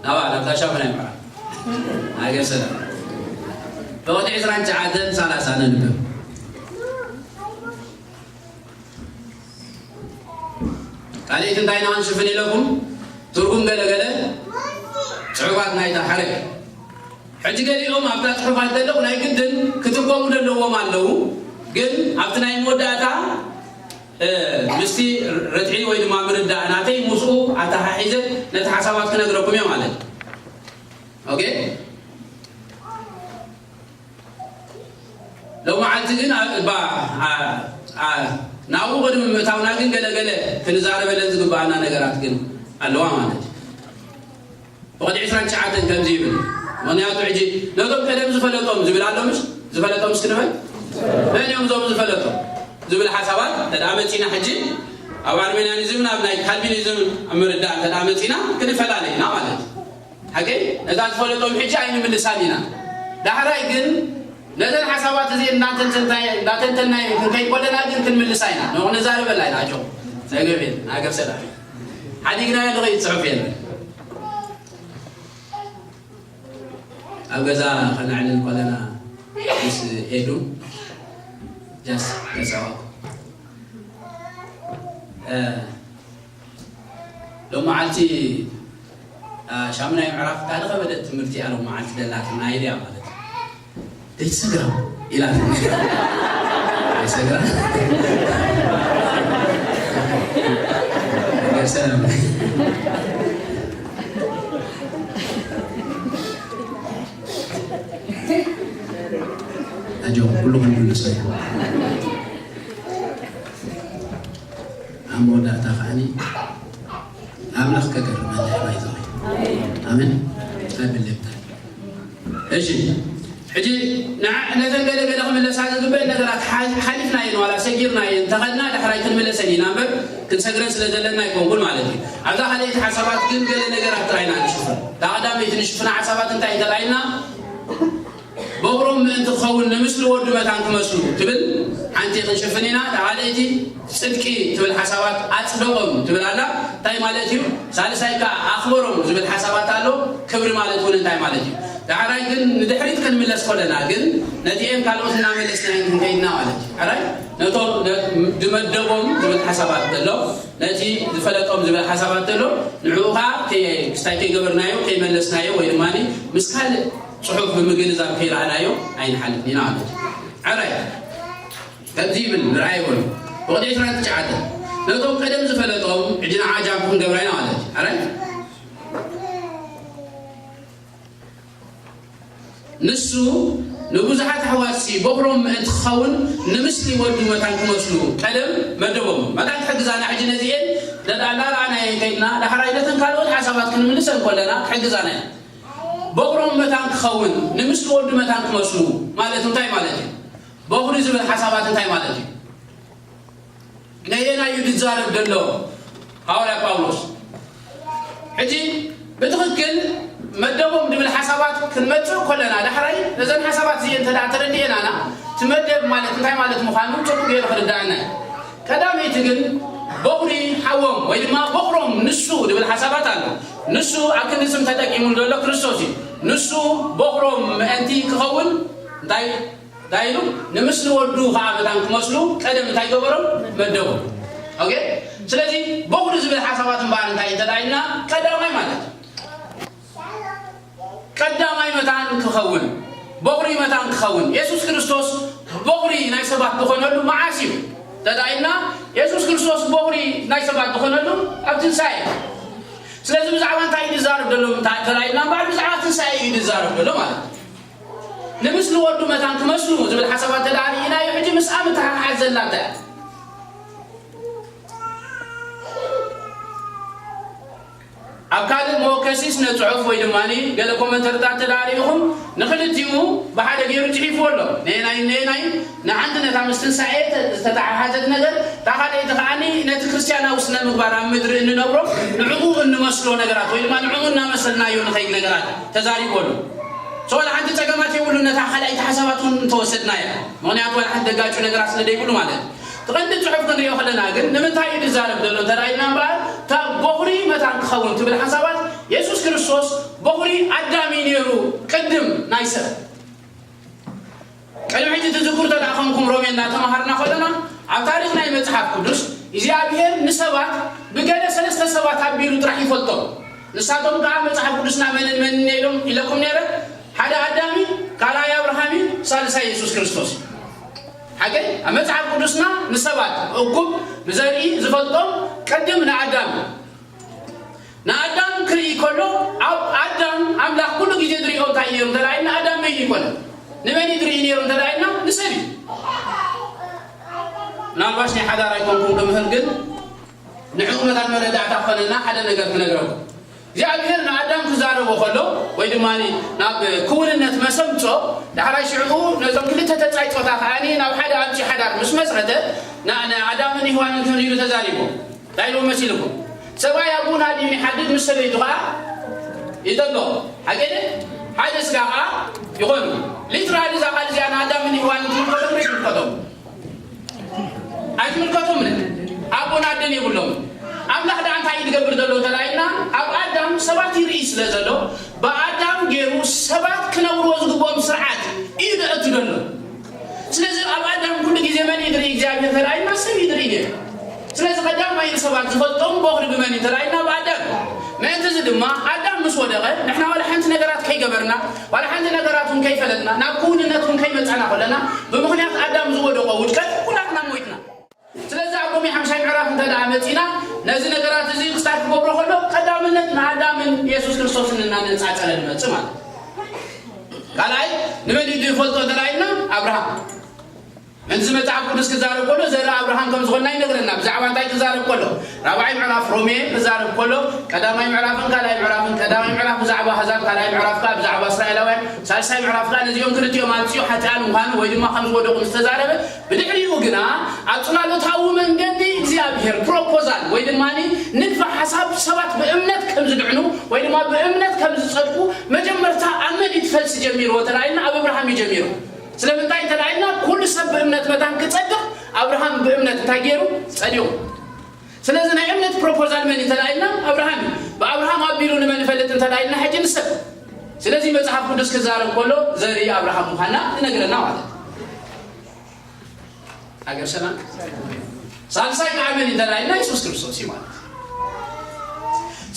ናባ ናብታ ሻሙናይ ምዕራፍ ሃገር ሰላም ብቕዲ ዕስራን ትሽዓተን ሰላሳ ነንብብ። ካልእቲ እንታይ ኢና ክንሽፍን ኢለኩም ትርጉም ገለገለ ፅሑፋት ናይታ ሓረግ ሕጂ ገሊኦም ኣብታ ፅሑፋት ዘለዉ ናይ ግድን ክትርጎሙ ዘለዎም ኣለዉ ግን ኣብቲ ናይ መወዳእታ ምስቲ ርትዒ ወይ ድማ ምርዳእ ናተይ ምስኡ ኣተሓሒዘ ነቲ ሓሳባት ክነግረኩም እየ ማለት ኦኬ ሎመዓልቲ ግን ናብኡ ቅድሚ ምእታውና ግን ገለገለ ክንዛረበለን ዝግባኣና ነገራት ግን ኣለዋ ማለት እዩ ብቕዲ ዕስራን ትሽዓተን ከምዚ ይብል ምኽንያቱ ሕጂ ነቶም ቀደም ዝፈለጦም ዝብል ኣሎ ምሽ ዝፈለጦም እስክንበል መን እዮም እዞም ዝፈለጦም ዝብል ሓሳባት ተዳ መፂና ሕጂ ኣብ ኣርሜናኒዝም ናብ ናይ ካልቪኒዝም ምርዳእ ተዳ መፂና ክንፈላለ ኢና ማለት እዩ ሓቂ ነዛ ዝፈለጦም ሕጂ ኣይንምልሳን ኢና ዳሕራይ ግን ነዘን ሓሳባት እዚ እናተንተናይ ክንከይድ ከለና ግን ክንምልሳ ኢና ንዛረበላ ኢና ኣጆ ዘገብር ሃገር ሰላም ሓዲግናዮ ንኸይድ ፅሑፍ የለን ኣብ ገዛ ከነዕልል ከለና ምስ ኤዱ ጃስ ተፃወት ሎም መዓልቲ ሻሙናይ ምዕራፍ ካልእ ከበደት ትምህርቲ እያ ሎም መዓልቲ ደላትና ኢልያ ማለት እዩ ደይትሰግራ ኢላ ደይሰግራ ሰላም ኣጆኹም ኩሉ ክንምልሶ እዩ ኣብ መወዳእታ ከዓኒ ኣምላኽ ከገርመና እዩ ባይዘወይ ኣሜን ኣይብለብታ እሺ ሕጂ ነተን ገለ ገለ ክምለሳ ዝግበአን ነገራት ሓሊፍናየን ዋላ ሰጊርናየን እንተኸድና ዳሕራይ ክንምለሰን ኢና እምበር ክንሰግረን ስለ ዘለና ኣይኮንኩን ማለት እዩ ኣብዛ ካልኣይቲ ሓሳባት ግን ገለ ነገራት ጥራይና ንሽፍን እታ ቀዳመይቲ ንሽፍና ሓሳባት እንታይ ተላኢልና በቕሮም ምእንቲ ክኸውን ንምስሊ ወዱ መታን ክመስሉ ትብል ሓንቲ ክንሽፍን ኢና እታ ካልኣይቲ ፅድቂ ትብል ሓሳባት ኣፅደቖም ትብል ኣላ እንታይ ማለት እዩ ሳልሳይ ከዓ ኣኽበሮም ዝብል ሓሳባት ኣሎ ክብሪ ማለት እውን እንታይ ማለት እዩ ዳሕራይ ግን ንድሕሪት ክንምለስ ከለና ግን ነዚኤን ካልኦት እናመለስና ኢና ክንከይድና ማለት እዩ። ሕራይ ነቶም ነ- ዝመደቦም ዝብል ሓሳባት ዘሎ ነቲ ዝፈለጦም ዝብል ሓሳባት ዘሎ ንዕኡ ከዓ ከይ- ክስታይ ከይገበርናዮ ከይመለስናዮ ወይ ድማ ምስ ካልእ ፅሑፍ ብምግንዛብ ከይረኣናዮ ኣይንሓልፍን ኢና ማለት እዩ። ሕራይ ከምዚ ይብል ንርኣይ ይበሉ። ወቕቲ ዕስራን ትሽዓተን ነቶም ቀደም ዝፈለጦም ሕጂ ንዓ ጃምፕ ክንገብራ ኢና ማለት እዩ። ሕራይ ንሱ ንብዙሓት ኣሕዋትሲ በኹሮም ምእንቲ ክኸውን ንምስሊ ወዱ መታን ክመስሉ ቀደም መደቦም። መታን ክሕግዛና ሕጂ ነዚኤን ነዳላ ረኣናየን ከይድና ዳሕራይ ነተን ካልኦት ሓሳባት ክንምልሰን ከለና ክሕግዛና እዩ። በኹሮም መታን ክኸውን ንምስሊ ወዱ መታን ክመስሉ ማለት እንታይ ማለት እዩ? በኹሪ ዝብል ሓሳባት እንታይ ማለት እዩ? ነየናይ እዩ ዝዛረብ ዘሎ ሃዋርያ ጳውሎስ? ሕጂ ብትኽክል መደቦም ዝብል ሓሳባት ክንመጽእ ከለና ዳሕራይ ነዘን ሓሳባት እዚኤን እንተ ደኣ ተረዲኤናና እቲ መደብ ማለት እንታይ ማለት ምዃኑ ጽቡቕ ገይሩ ክርዳእና እዩ። ቀዳመይቲ ግን በኹሪ ሓዎም ወይ ድማ በኹሮም ንሱ ዝብል ሓሳባት ኣሎ። ንሱ ኣብ ክንዲ ስም ተጠቂሙሉ ዘሎ ክርስቶስ እዩ። ንሱ በኹሮም ምእንቲ ክኸውን እንታይ እንታይ ኢሉ? ንምስሊ ወዱ ከዓ መታን ክመስሉ ቀደም እንታይ ገበሮም? መደቦም። ኦኬ። ስለዚ በኹሪ ዝብል ሓሳባት እምበኣር እንታይ እንተ ኢልና ቀዳማይ ማለት እዩ። ቀዳማይ መታን ክኸውን በኹሪ መታን ክኸውን የሱስ ክርስቶስ በኹሪ ናይ ሰባት ዝኾነሉ መዓስ እዩ? ተዳኢልና የሱስ ክርስቶስ በኹሪ ናይ ሰባት ዝኾነሉ ኣብ ትንሳኤ እዩ። ስለዚ ብዛዕባ እንታይ እዩ ዝዛረብ ዘሎ? እንታይ ተዳኢልና እምበኣር ብዛዕባ ትንሳኤ እዩ ዝዛረብ ዘሎ ማለት እዩ። ንምስሊ ወዱ መታን ክመስሉ ዝብል ሓሳባት ተዳኣ ርኢናዮ ሕጂ ምስኣ ምትሓሓዝ ዘላ እንታይ እያ? ኣብ ካልእ መወከሲ ስነ ጽሑፍ ወይ ድማ ገለ ኮመንተርታት ተዳሪኹም ንክልቲኡ ብሓደ ገይሩ ጽሒፍዎ ኣሎ። ነየናይ ነየናይ ንሓንቲ ነታ ምስ ትንሳኤ ተ- ዝተተሓሓዘት ነገር እታ ካልኣይቲ ከዓኒ ነቲ ክርስትያናዊ ስነ ምግባር ኣብ ምድሪ እንነብሮ ንዕኡ እንመስሎ ነገራት ወይ ድማ ንዕኡ እናመሰልናዮ ንኸይድ ነገራት ተዛሪቡ ኣሎ። So ዋላ ሓንቲ ጸገማት የብሉ ነታ ካልኣይቲ ሓሳባት እውን እንተወሰድናያ። ምኽንያቱ ዋላ ሓንቲ ደጋጩ ነገራት ስለ ዘይብሉ ማለት እዩ። እቲ ቀንዲ ጽሑፍ ክንሪኦ ከለና ግን ንምንታይ እዩ ዝዛረብ ዘሎ እንተ ኢልና እምበኣር እታ በኹሪ መታን ክኸውን ትብል ሓሳባት የሱስ ክርስቶስ በኹሪ ኣዳም እዩ ነይሩ ቅድም ናይ ሰብ። ቅድሚ ሕጂ ትዝክሩ ተደኣ ኮንኩም ሮሜ እናተምሃርና ከለና ኣብ ታሪኽ ናይ መጽሓፍ ቅዱስ እግዚኣብሔር ንሰባት ብገለ ሰለስተ ሰባት ኣቢሉ ጥራሕ ይፈልጦም። ንሳቶም ከዓ መጽሓፍ ቅዱስና መንን መንን ኢሎም ኢለኩም ነይረ ሓደ ኣዳም እዩ ካልኣይ ኣብርሃም እዩ ሳልሳይ የሱስ ክርስቶስ እዩ። ሓቂ ኣብ መጽሓፍ ቅዱስና ንሰባት እኩብ ብዘርኢ ዝፈልጦም ቅድም ንኣዳም እዩ። ንኣዳም ክርኢ ከሎ ኣብ ኣዳም ኣምላኽ ኩሉ ግዜ ዝርእዮ እንታይ እዩ ነይሩ እንተደኣ ኢልና ኣዳም መይኑ ይኮነ ንመን እዩ ዝርኢ ነይሩ እንተደኣ ኢልና ንሰብ እዩ። ምናልባሽ ናይ ሓዳር ኣይኮንኩም ክምህር ግን ንዕኡ መታን መረዳእታ ክኾነና ሓደ ነገር ክነግረኩም። እግዚኣብሔር ንኣዳም ክዛረቦ ከሎ ወይ ድማ ናብ ክውንነት መሰምጾ ዳሕራይ ሽዕኡ ነዞም ክልተ ተጻይጾታ ከዓኒ ናብ ሓደ ኣምጺ ሓዳር ምስ መስረተ ንኣዳምን ይህዋንን ከም ኢሉ ተዛሪቦ እንታይ ኢሉ መሲልኩም ሰብኣይ ኣቡና ድዩ ይሓድግ ምስ ሰበይቱ ከዓ ይጠሎ ሓቂ ሓደ ስጋ ከዓ ይኾኑ ሊትራሊ እዛ ቃል እዚኣ ንኣዳምን ይህዋንን ትምልከቶም ትምልከቶም ኣይትምልከቶምን ኣቦን ኣደን የብሎም ኣምላኽ ደኣ እንታይ እዩ ዝገብር ዘሎ እንተላይና ኣብ ኣዳም ሰባት ይርኢ ስለ ዘሎ ብኣዳም ገይሩ ሰባት ክነብርዎ ዝግብኦም ስርዓት እዩ ደእቱ ዘሎ ስለዚ ኣብ ኣዳም ኩሉ ግዜ መን እዩ ዝርኢ እግዚኣብሔር ተላይና ሰብ እዩ ዝርኢ ነይሩ ስለዚ ቀዳማይ ንሰባት ዝፈልጦም በኹሪ ብመን እዩ ተላይና ብኣዳም ምእንቲ እዚ ድማ ኣዳም ምስ ወደቐ ንሕና ዋላ ሓንቲ ነገራት ከይገበርና ዋላ ሓንቲ ነገራት እውን ከይፈለጥና ናብ ክውንነት እውን ከይመጻና ከለና ብምኽንያት ኣዳም ዝወደቆ ውድቀት ኩላትና ሞይትና ስለዚ ኣብ ሮሜ ሓምሻይ ምዕራፍ እንተ ደኣ መጺና ነዚ ነገራት እዚ ክስታይ ክገብሮ ከሎ ቀዳምነት ንኣዳምን የሱስ ክርስቶስን እናነጻጸረ ዝመጽእ ማለት ካልኣይ ንመን እዩ ዝፈልጦ እንተ ኢልና ኣብርሃም ምእንቲ መጽሓፍ ቅዱስ ክዛረብ ከሎ ዘርኢ ኣብርሃም ከም ዝኾንና ይነግረና ብዛዕባ እንታይ ክዛረብ ከሎ ራብዓይ ምዕራፍ ሮሜ ክዛረብ ከሎ ቀዳማይ ምዕራፍን ካልኣይ ምዕራፍን ቀዳማይ ምዕራፍ ብዛዕባ ኣህዛብ ካልኣይ ምዕራፍ ከዓ ብዛዕባ እስራኤላውያን ሳልሳይ ምዕራፍ ከዓ ነዚኦም ክልቲኦም ኣምፅኡ ሓጢኣን ምዃኑ ወይ ድማ ከም ዝወደቑ ምስ ተዛረበ ብድሕሪኡ ግና ኣብ ፅላሎታዊ መንገዲ እግዚኣብሔር ፕሮፖዛል ወይ ድማ ንድፈ ሓሳብ ሰባት ብእምነት ከም ዝድዕኑ ወይ ድማ ብእምነት ከም ዝፀድቁ መጀመርታ ኣብ መን እዩ ትፈልሲ ጀሚርዎ ተላይና ኣብ ኣብርሃም እዩ ጀሚሩ ስለምንታይ እንተደኣ ኢልና ኩሉ ሰብ ብእምነት መታን ክጸድቕ ኣብርሃም ብእምነት እንታይ ገይሩ ጸዲቑ ስለዚ ናይ እምነት ፕሮፖዛል መን እንተደኣ ኢልና ኣብርሃም እዩ ብኣብርሃም ኣቢሉ ንመን ይፈልጥ እንተደኣ ኢልና ሕጂ ንሰብ ስለዚ መጽሓፍ ቅዱስ ክዛረብ ከሎ ዘርኢ ኣብርሃም ምዃንና ይነግረና ማለት እዩ። ሃገር ሰላም። ሳልሳይ ከዓ መን እንተላይና የሱስ ክርስቶስ እዩ ማለት እዩ።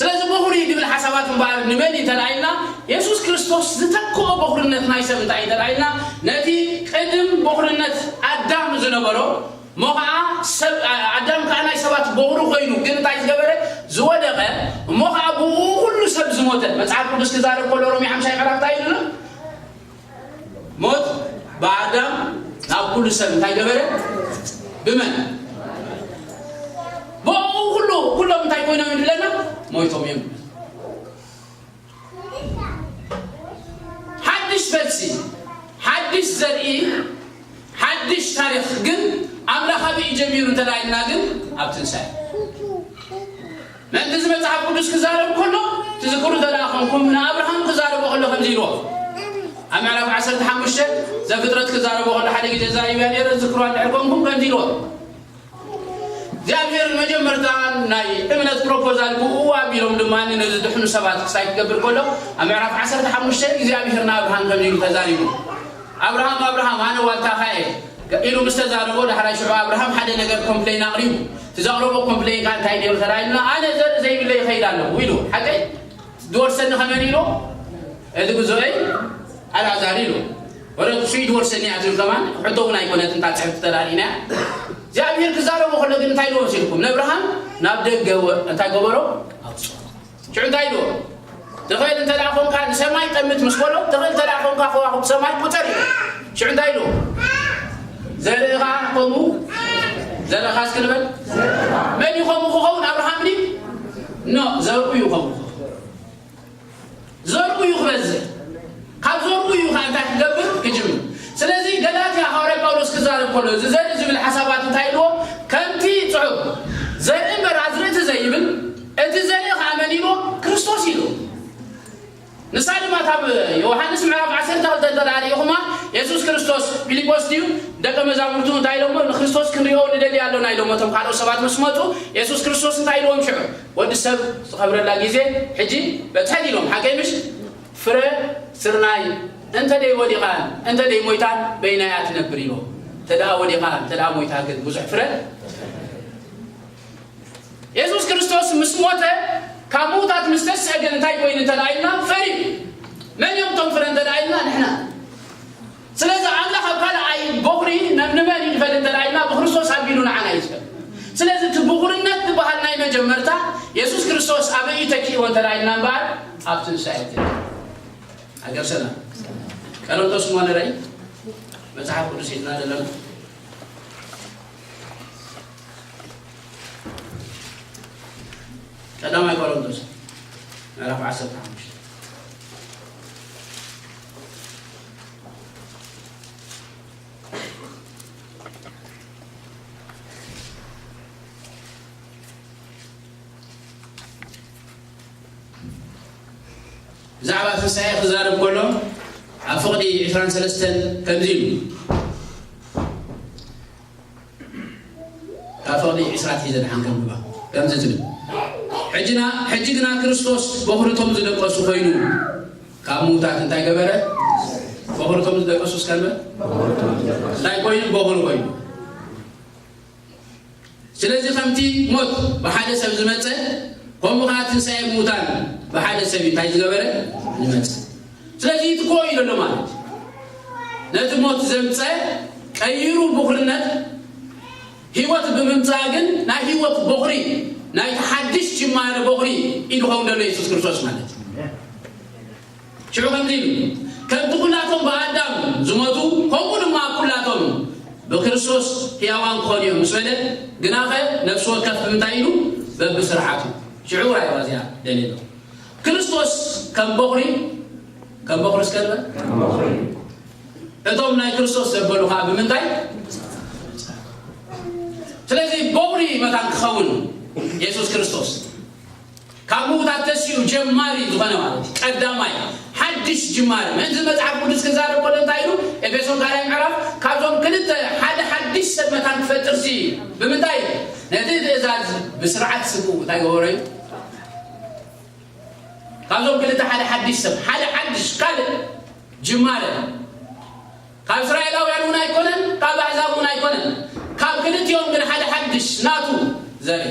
ስለዚ በኹሪ ዝብል ሓሳባት እምበኣር ንመን እንተላይና የሱስ ክርስቶስ ዝተክኦ በኹርነት ናይ ሰብ እንታይ እንተላይና ነቲ ቅድም በኹርነት ኣዳም ዝነበሮ እሞ ከዓ ሰብ ኣዳም ከዓ ናይ ሰባት በኹሪ ኮይኑ ግን እንታይ ዝገበረ ዝወደቐ እሞ ከዓ ብኡ ኩሉ ሰብ ዝሞተ መጽሓፍ ቅዱስ ክዛረብ ከሎ ሮሜ ሓምሻይ ምዕራፍ እንታይ ኢሉና? ሞት ብኣዳም ናብ ኩሉ ሰብ እንታይ ገበረ? ብመን? ብኡ ኩሉ ኩሎም እንታይ ኮይኖም ይብለና? ሞይቶም እዮም። ሓድሽ ፈልሲ፣ ሓድሽ ዘርኢ፣ ሓድሽ ታሪኽ ግን ኣምላኽ ኣበይ ጀሚሩ እንተዳይልና ግን ኣብ ትንሳኤ። ምእንቲ እዚ መጽሓፍ ቅዱስ ክዛረብ ከሎ ትዝክሩ እንተ ደኣ ኾንኩም ንኣብርሃም ክዛረቦ ከሎ ከምዚ ኢልዎ ኣብ ምዕራፍ ዓሰርተ ሓሙሽተ ዘፍጥረት ክዛረቦ ከሎ ሓደ ግዜ ዛሪብያ ነይረ ዝዝክሩ እንድሕር ኮንኩም ከምዚ ኢልዎ እግዚኣብሔር መጀመርታ ናይ እምነት ፕሮፖዛል ብኡ ኣቢሎም ድማ ነዚ ድሕኑ ሰባት ክሳይ ክገብር ከሎ ኣብ ምዕራፍ ዓሰርተ ሓሙሽተ እግዚኣብሔር ንኣብርሃም ከምዚ ኢሉ ተዛሪቡ ኣብርሃም ኣብርሃም ኣነ ዋልታኻ እየ ኢሉ ምስ ተዛረቦ ዳሕራይ ሽዑ ኣብርሃም ሓደ ነገር ኮምፕሌን ኣቕሪቡ እቲ ዘቕረቦ ኮምፕሌን ከዓ እንታይ ነይሩ ተራኢልና ኣነ ዘርኢ ዘይብለይ ይኸይድ ኣለኹ ኢሉ ሓቀይ ዝወርሰኒ ከመን ኢሉ እቲ ግዞኤይ ኣልኣዛር ኢሉ ወረ እሱ ይድወርሰኒ እያ ትብል ከማን ሕቶ እውን ኣይኮነትን እታ ፅሕፍቲ ተዳሊና እግዚኣብሔር ክዛረቦ ከሎ ግን እንታይ ኢልዎ መሲልኩም ነብርሃም ናብ ደገ እንታይ ገበሮ ኣውፅኦ ሽዑ እንታይ ኢልዎ ትኽእል እንተ ደኣ ኾንካ ንሰማይ ጠምት ምስ በሎ ትኽእል እንተ ደኣ ኾንካ ከዋኽብቲ ሰማይ ቁፀር ኢሉ ሽዑ እንታይ ኢልዎ ዘርእኻ ከምኡ ዘርእኻ እስኪ ንበል መን እዩ ከምኡ ክኸውን ኣብርሃም ድዩ ኖ ዘርኡ እዩ ከምኡ ክኸውን ዘርኡ እዩ ክበዝሕ ካብ ዘርኡ እዩ ከዓ እንታይ ክገብር ክጅምር ስለዚ ገላትያ ሃዋርያ ጳውሎስ ክዛረብ ከሎ እዚ ዘርኢ ዝብል ሓሳባት እንታይ ኢልዎ ከምቲ ፅሑፍ ዘርኢ እምበር ኣዝርእቲ ዘይብል እቲ ዘርኢ ከዓ መን ኢልዎ ክርስቶስ ኢልዎ ንሳ ድማ ካብ ዮሃንስ ምዕራፍ ዓሰርተ ክልተ እንተ ደኣ ርኢኹማ የሱስ ክርስቶስ ፊልጶስ ድዩ ደቀ መዛሙርቱ እንታይ ኢሎሞ ንክርስቶስ ክንሪኦ ንደሊ ኣሎና ኢሎሞ እቶም ካልኦት ሰባት ምስ መፁ የሱስ ክርስቶስ እንታይ ኢልዎም ሽዑ ወዲ ሰብ ዝኸብረላ ግዜ ሕጂ በፅሐት ኢሎም ሓቀይ ምሽ ፍረ ስርናይ እንተ ደይ ወዲቓን እንተ ደይ ሞይታን በይናያ ትነብር ኢሎም እንተ ደኣ ወዲቓ እንተ ደኣ ሞይታ ግን ብዙሕ ፍረ የሱስ ክርስቶስ ምስ ሞተ ካብ ምዉታት ምስ ተስአ ግን እንታይ ኮይኑ እንተ ደኣ ኢልና ፈሪ መን እዮም እቶም ፍረ እንተ ደኣ ኢልና ንሕና ስለዚ ኣምላኽ ኣብ ካልኣይ ቦኽሪ ናብ ንመን እዩ ዝፈሊ እንተ ደኣ ኢልና ብክርስቶስ ኣቢሉ ንዓና እዩ ዝፈሊ ስለዚ እቲ ብኹርነት ዝበሃል ናይ መጀመርታ የሱስ ክርስቶስ ኣበይ እዩ ተኪእዎ እንተ ደኣ ኢልና እምበኣር ኣብ ትንሳኤ ሃገር ሰላም ቀረንቶስ እሞ ንርኢ መጽሓፍ ቅዱስ ሒዝና ዘለና ቀዳማይ ቆሮንቶስ ምዕራፍ ዓሰርተ ሓሙሽተ ብዛዕባ ትንሳኤ ክዛረብ ከሎ ኣብ ፍቕዲ ዕስራን ሰለስተን ከምዚ ኢሉ ካብ ፍቕዲ ዕስራ ሒዘ ደሓን ከንብባ ከምዚ ትብል ሕጅና ሕጂ ግና ክርስቶስ በኹርቶም ዝደቀሱ ኮይኑ ካብ ምውታት እንታይ ገበረ በኹርቶም ዝደቀሱ እስከንበ እንታይ ኮይኑ በኹር ኮይኑ ስለዚ ከምቲ ሞት ብሓደ ሰብ ዝመፀ ከምኡ ከዓ ትንሳኤ ምውታን ብሓደ ሰብ እንታይ ዝገበረ ዝመፀ ስለዚ ይትኮ እዩ ዘሎ ማለት ነቲ ሞት ዘምፀ ቀይሩ ብኩርነት ህይወት ብምምፃእ ግን ናይ ህይወት በኹሪ ናይ ሓድሽ ጅማረ በኹሪ እዩ ዝኸውን ዘሎ የሱስ ክርስቶስ ማለት እዩ ሽዑ ከምዚ ኢሉ ከምቲ ኩላቶም ብኣዳም ዝሞቱ ከምኡ ድማ ኩላቶም ብክርስቶስ ህያዋን ክኾኑ እዮም ምስ በለ ግናኸ ነፍሲ ወከፍ ብምንታይ ኢሉ በብስርዓቱ ሽዑ ራእዋ እዚኣ ደሊሎ ክርስቶስ ከም በኹሪ ከም በኹሪ እስከ ንበል እቶም ናይ ክርስቶስ ዘበሉ ከዓ ብምንታይ ስለዚ በኹሪ መታን ክኸውን የሱስ ክርስቶስ ካብ ምውታት ተሲኡ ጀማሪ ዝኾነ ማለት እዩ ቀዳማይ ሓድሽ ጅማሪ ምእንቲ መፅሓፍ ቅዱስ ክዛረብ ከሎ እንታይ ኢሉ ኤፌሶን ካልኣይ ምዕራፍ ካብዞም ክልተ ሓደ ሓድሽ ሰብ መታን ክፈጥር ሲ ብምንታይ ነቲ ትእዛዝ ብስርዓት ስብኡ እንታይ ገበሮ እዩ ካብዞም ክልተ ሓደ ሓድሽ ሰብ፣ ሓደ ሓድሽ ካልእ ጅማረ። ካብ እስራኤላውያን እውን ኣይኮነን፣ ካብ ኣሕዛብ እውን ኣይኮነን። ካብ ክልቲኦም ግን ሓደ ሓድሽ ናቱ ዘርኢ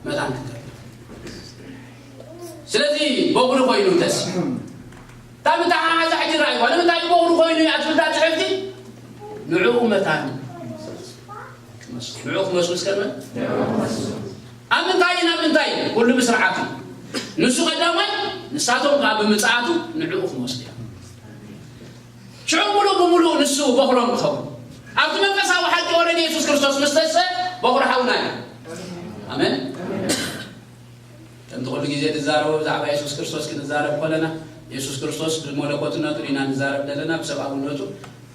መታን ክገብር። ስለዚ በኹሪ ኮይኑ ተስ እታ ምትሓሓዛ ሕጂ ረኣይዋ። ንምንታይ በኹሪ ኮይኑ እያ ትብል እታ ጽሕፍቲ? ንዕኡ መታን ክመስሉ። ንዕኡ ክመስሉ እስከ ንበል። ኣብ ምንታይ፣ ናብ ምንታይ? ኩሉ ብስርዓት እዩ። ንሱ ቀዳማይ፣ ንሳቶም ከዓ ብምጽኣቱ ንዕኡ ክመስሉ እዮም። ሽዑ ሙሉእ ብሙሉእ ንሱ በኹሮም ክኸውን። ኣብቲ መንፈሳዊ ሓቂ ኦረዲ የሱስ ክርስቶስ ምስ ተስፈ በኹሪ ሓውና እዩ። ኣሜን። ከምቲ ኩሉ ግዜ ንዛረቦ ብዛዕባ የሱስ ክርስቶስ ክንዛረብ ከለና፣ የሱስ ክርስቶስ ብመለኮትነቱ ኢና ንዛረብ ዘለና፣ ብሰብኣውነቱ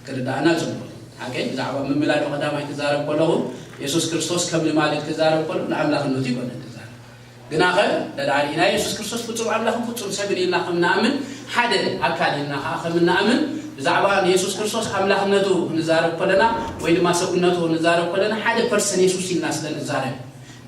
ክርዳእና ጽቡቕ እዩ። ሓቀይ ብዛዕባ ምምላድ ቀዳማይ ክዛረብ ከለኹ፣ የሱስ ክርስቶስ ከም ንማልድ ክዛረብ ከለኹ ንኣምላኽነቱ ይኮነ ክዛረብ። ግናኸ፣ እንተ ደኣ ርኢና የሱስ ክርስቶስ ፍጹም ኣምላኽን ፍጹም ሰብን ኢልና ከም ንኣምን፣ ሓደ ኣካል ኢልና ከኣ ከም ንኣምን፣ ብዛዕባ ንየሱስ ክርስቶስ ኣምላኽነቱ ክንዛረብ ከለና፣ ወይ ድማ ሰብነቱ ክንዛረብ ከለና፣ ሓደ ፐርሰን የሱስ ኢልና ስለ ንዛረብ፣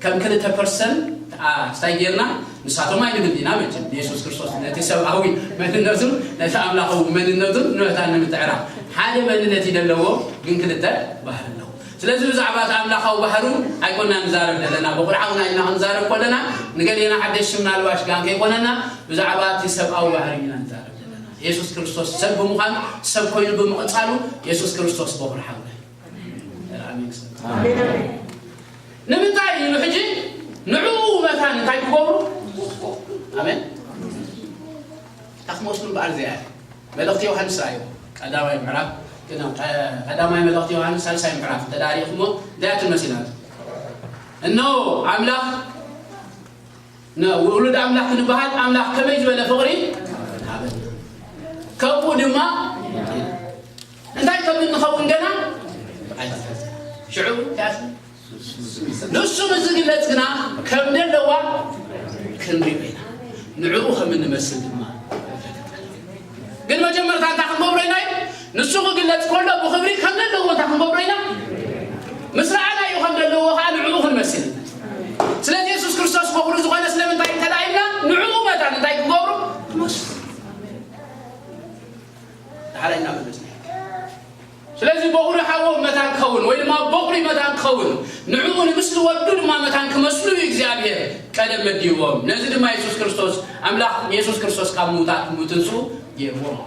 ከም ክልተ ፐርሰን፣ ኣ፣ እንታይ ጌርና፣ ንሳቶም ኣይንብል ኢና መቸም። የሱስ ክርስቶስ ነቲ ሰብኣዊ መንነቱን ነቲ ኣምላኻዊ መንነቱን ንመታን ንምትዕራቕ ሓደ መንነት እዩ ዘለዎ፣ ግን ክልተ ባህሪ ኣለዎ። ስለዚ ብዛዕባ እቲ ኣምላኻዊ ባህሩ ኣይኮና ንዛረብ ዘለና፣ ብቑርዓውና ኢልና ክንዛረብ ከለና፣ ንገሌና ሓደሽ ምናልባሽ ጋን ከይኮነና፣ ብዛዕባ እቲ ሰብኣዊ ባህሪ ኢና ንዛረብ ዘለና። የሱስ ክርስቶስ ሰብ ብምዃኑ፣ ሰብ ኮይኑ ብምቕጻሉ፣ የሱስ ክርስቶስ በኹሪ ሓውና እዩ። ኣሜን። ንምንታይ ኢሉ ሕጂ ንዕኡ መታን እንታይ ክገብሩ? ኣሜን። እታ ክመስሉ እምበኣር እዚኣ እያ። መልእኽቲ ዮሃንስ ረኣዩ። ቀዳማይ ምዕራፍ፣ ግን፣ ቀ-፣ ቀዳማይ መልእኽቲ ዮሃንስ ሳልሳይ ምዕራፍ እንተ ደኣ ርኢኹሞ እንታይ እያ ትመስል? እነሆ ኣምላኽ ን-፣ ውሉድ ኣምላኽ ክንበሃል ኣምላኽ ከመይ ዝበለ ፍቕሪ ሃበና። ከምኡ ድማ እንታይ ከም እንኸውን ገና ኣይተፈልጠን። ሽዑ እንታይ ንሱ ምስ ዝግለጽ ግና ከም ደለዋ ክንሪኦ ኢና። ንዕኡ ከም እንመስል ድማ። ግን መጀመርታ እንታይ ክንገብሮ ኢና እዩ? ንሱ ክግለጽ ከሎ ብኽብሪ ከም ደለዎ እንታይ ክንገብሮ ኢና? ምስ ረኣናዮ ከም ደለዎ ከዓ ንዕኡ ክንመስል ኢና። ስለዚ የሱስ ክርስቶስ በኹሪ ዝኾነ ስለምንታይ እንተ ደኣ ኢልና፣ ንዕኡ መታን እንታይ ክገብሩ? ክመስሉ። ዳሕራይ እናመለስና። ስለዚ በኹሪ ሓዎም መታን ክኸውን ወይ ድማ በኹሪ መታን ክኸውን፣ ንዕኡ ንምስሊ ወዱ ድማ መታን ክመስሉ እዩ እግዚኣብሔር ቀደም መዲብዎም። ነዚ ድማ የሱስ ክርስቶስ፣ ኣምላኽ የሱስ ክርስቶስ ካብ ምውታት ምትንስኡ ገይርዎም።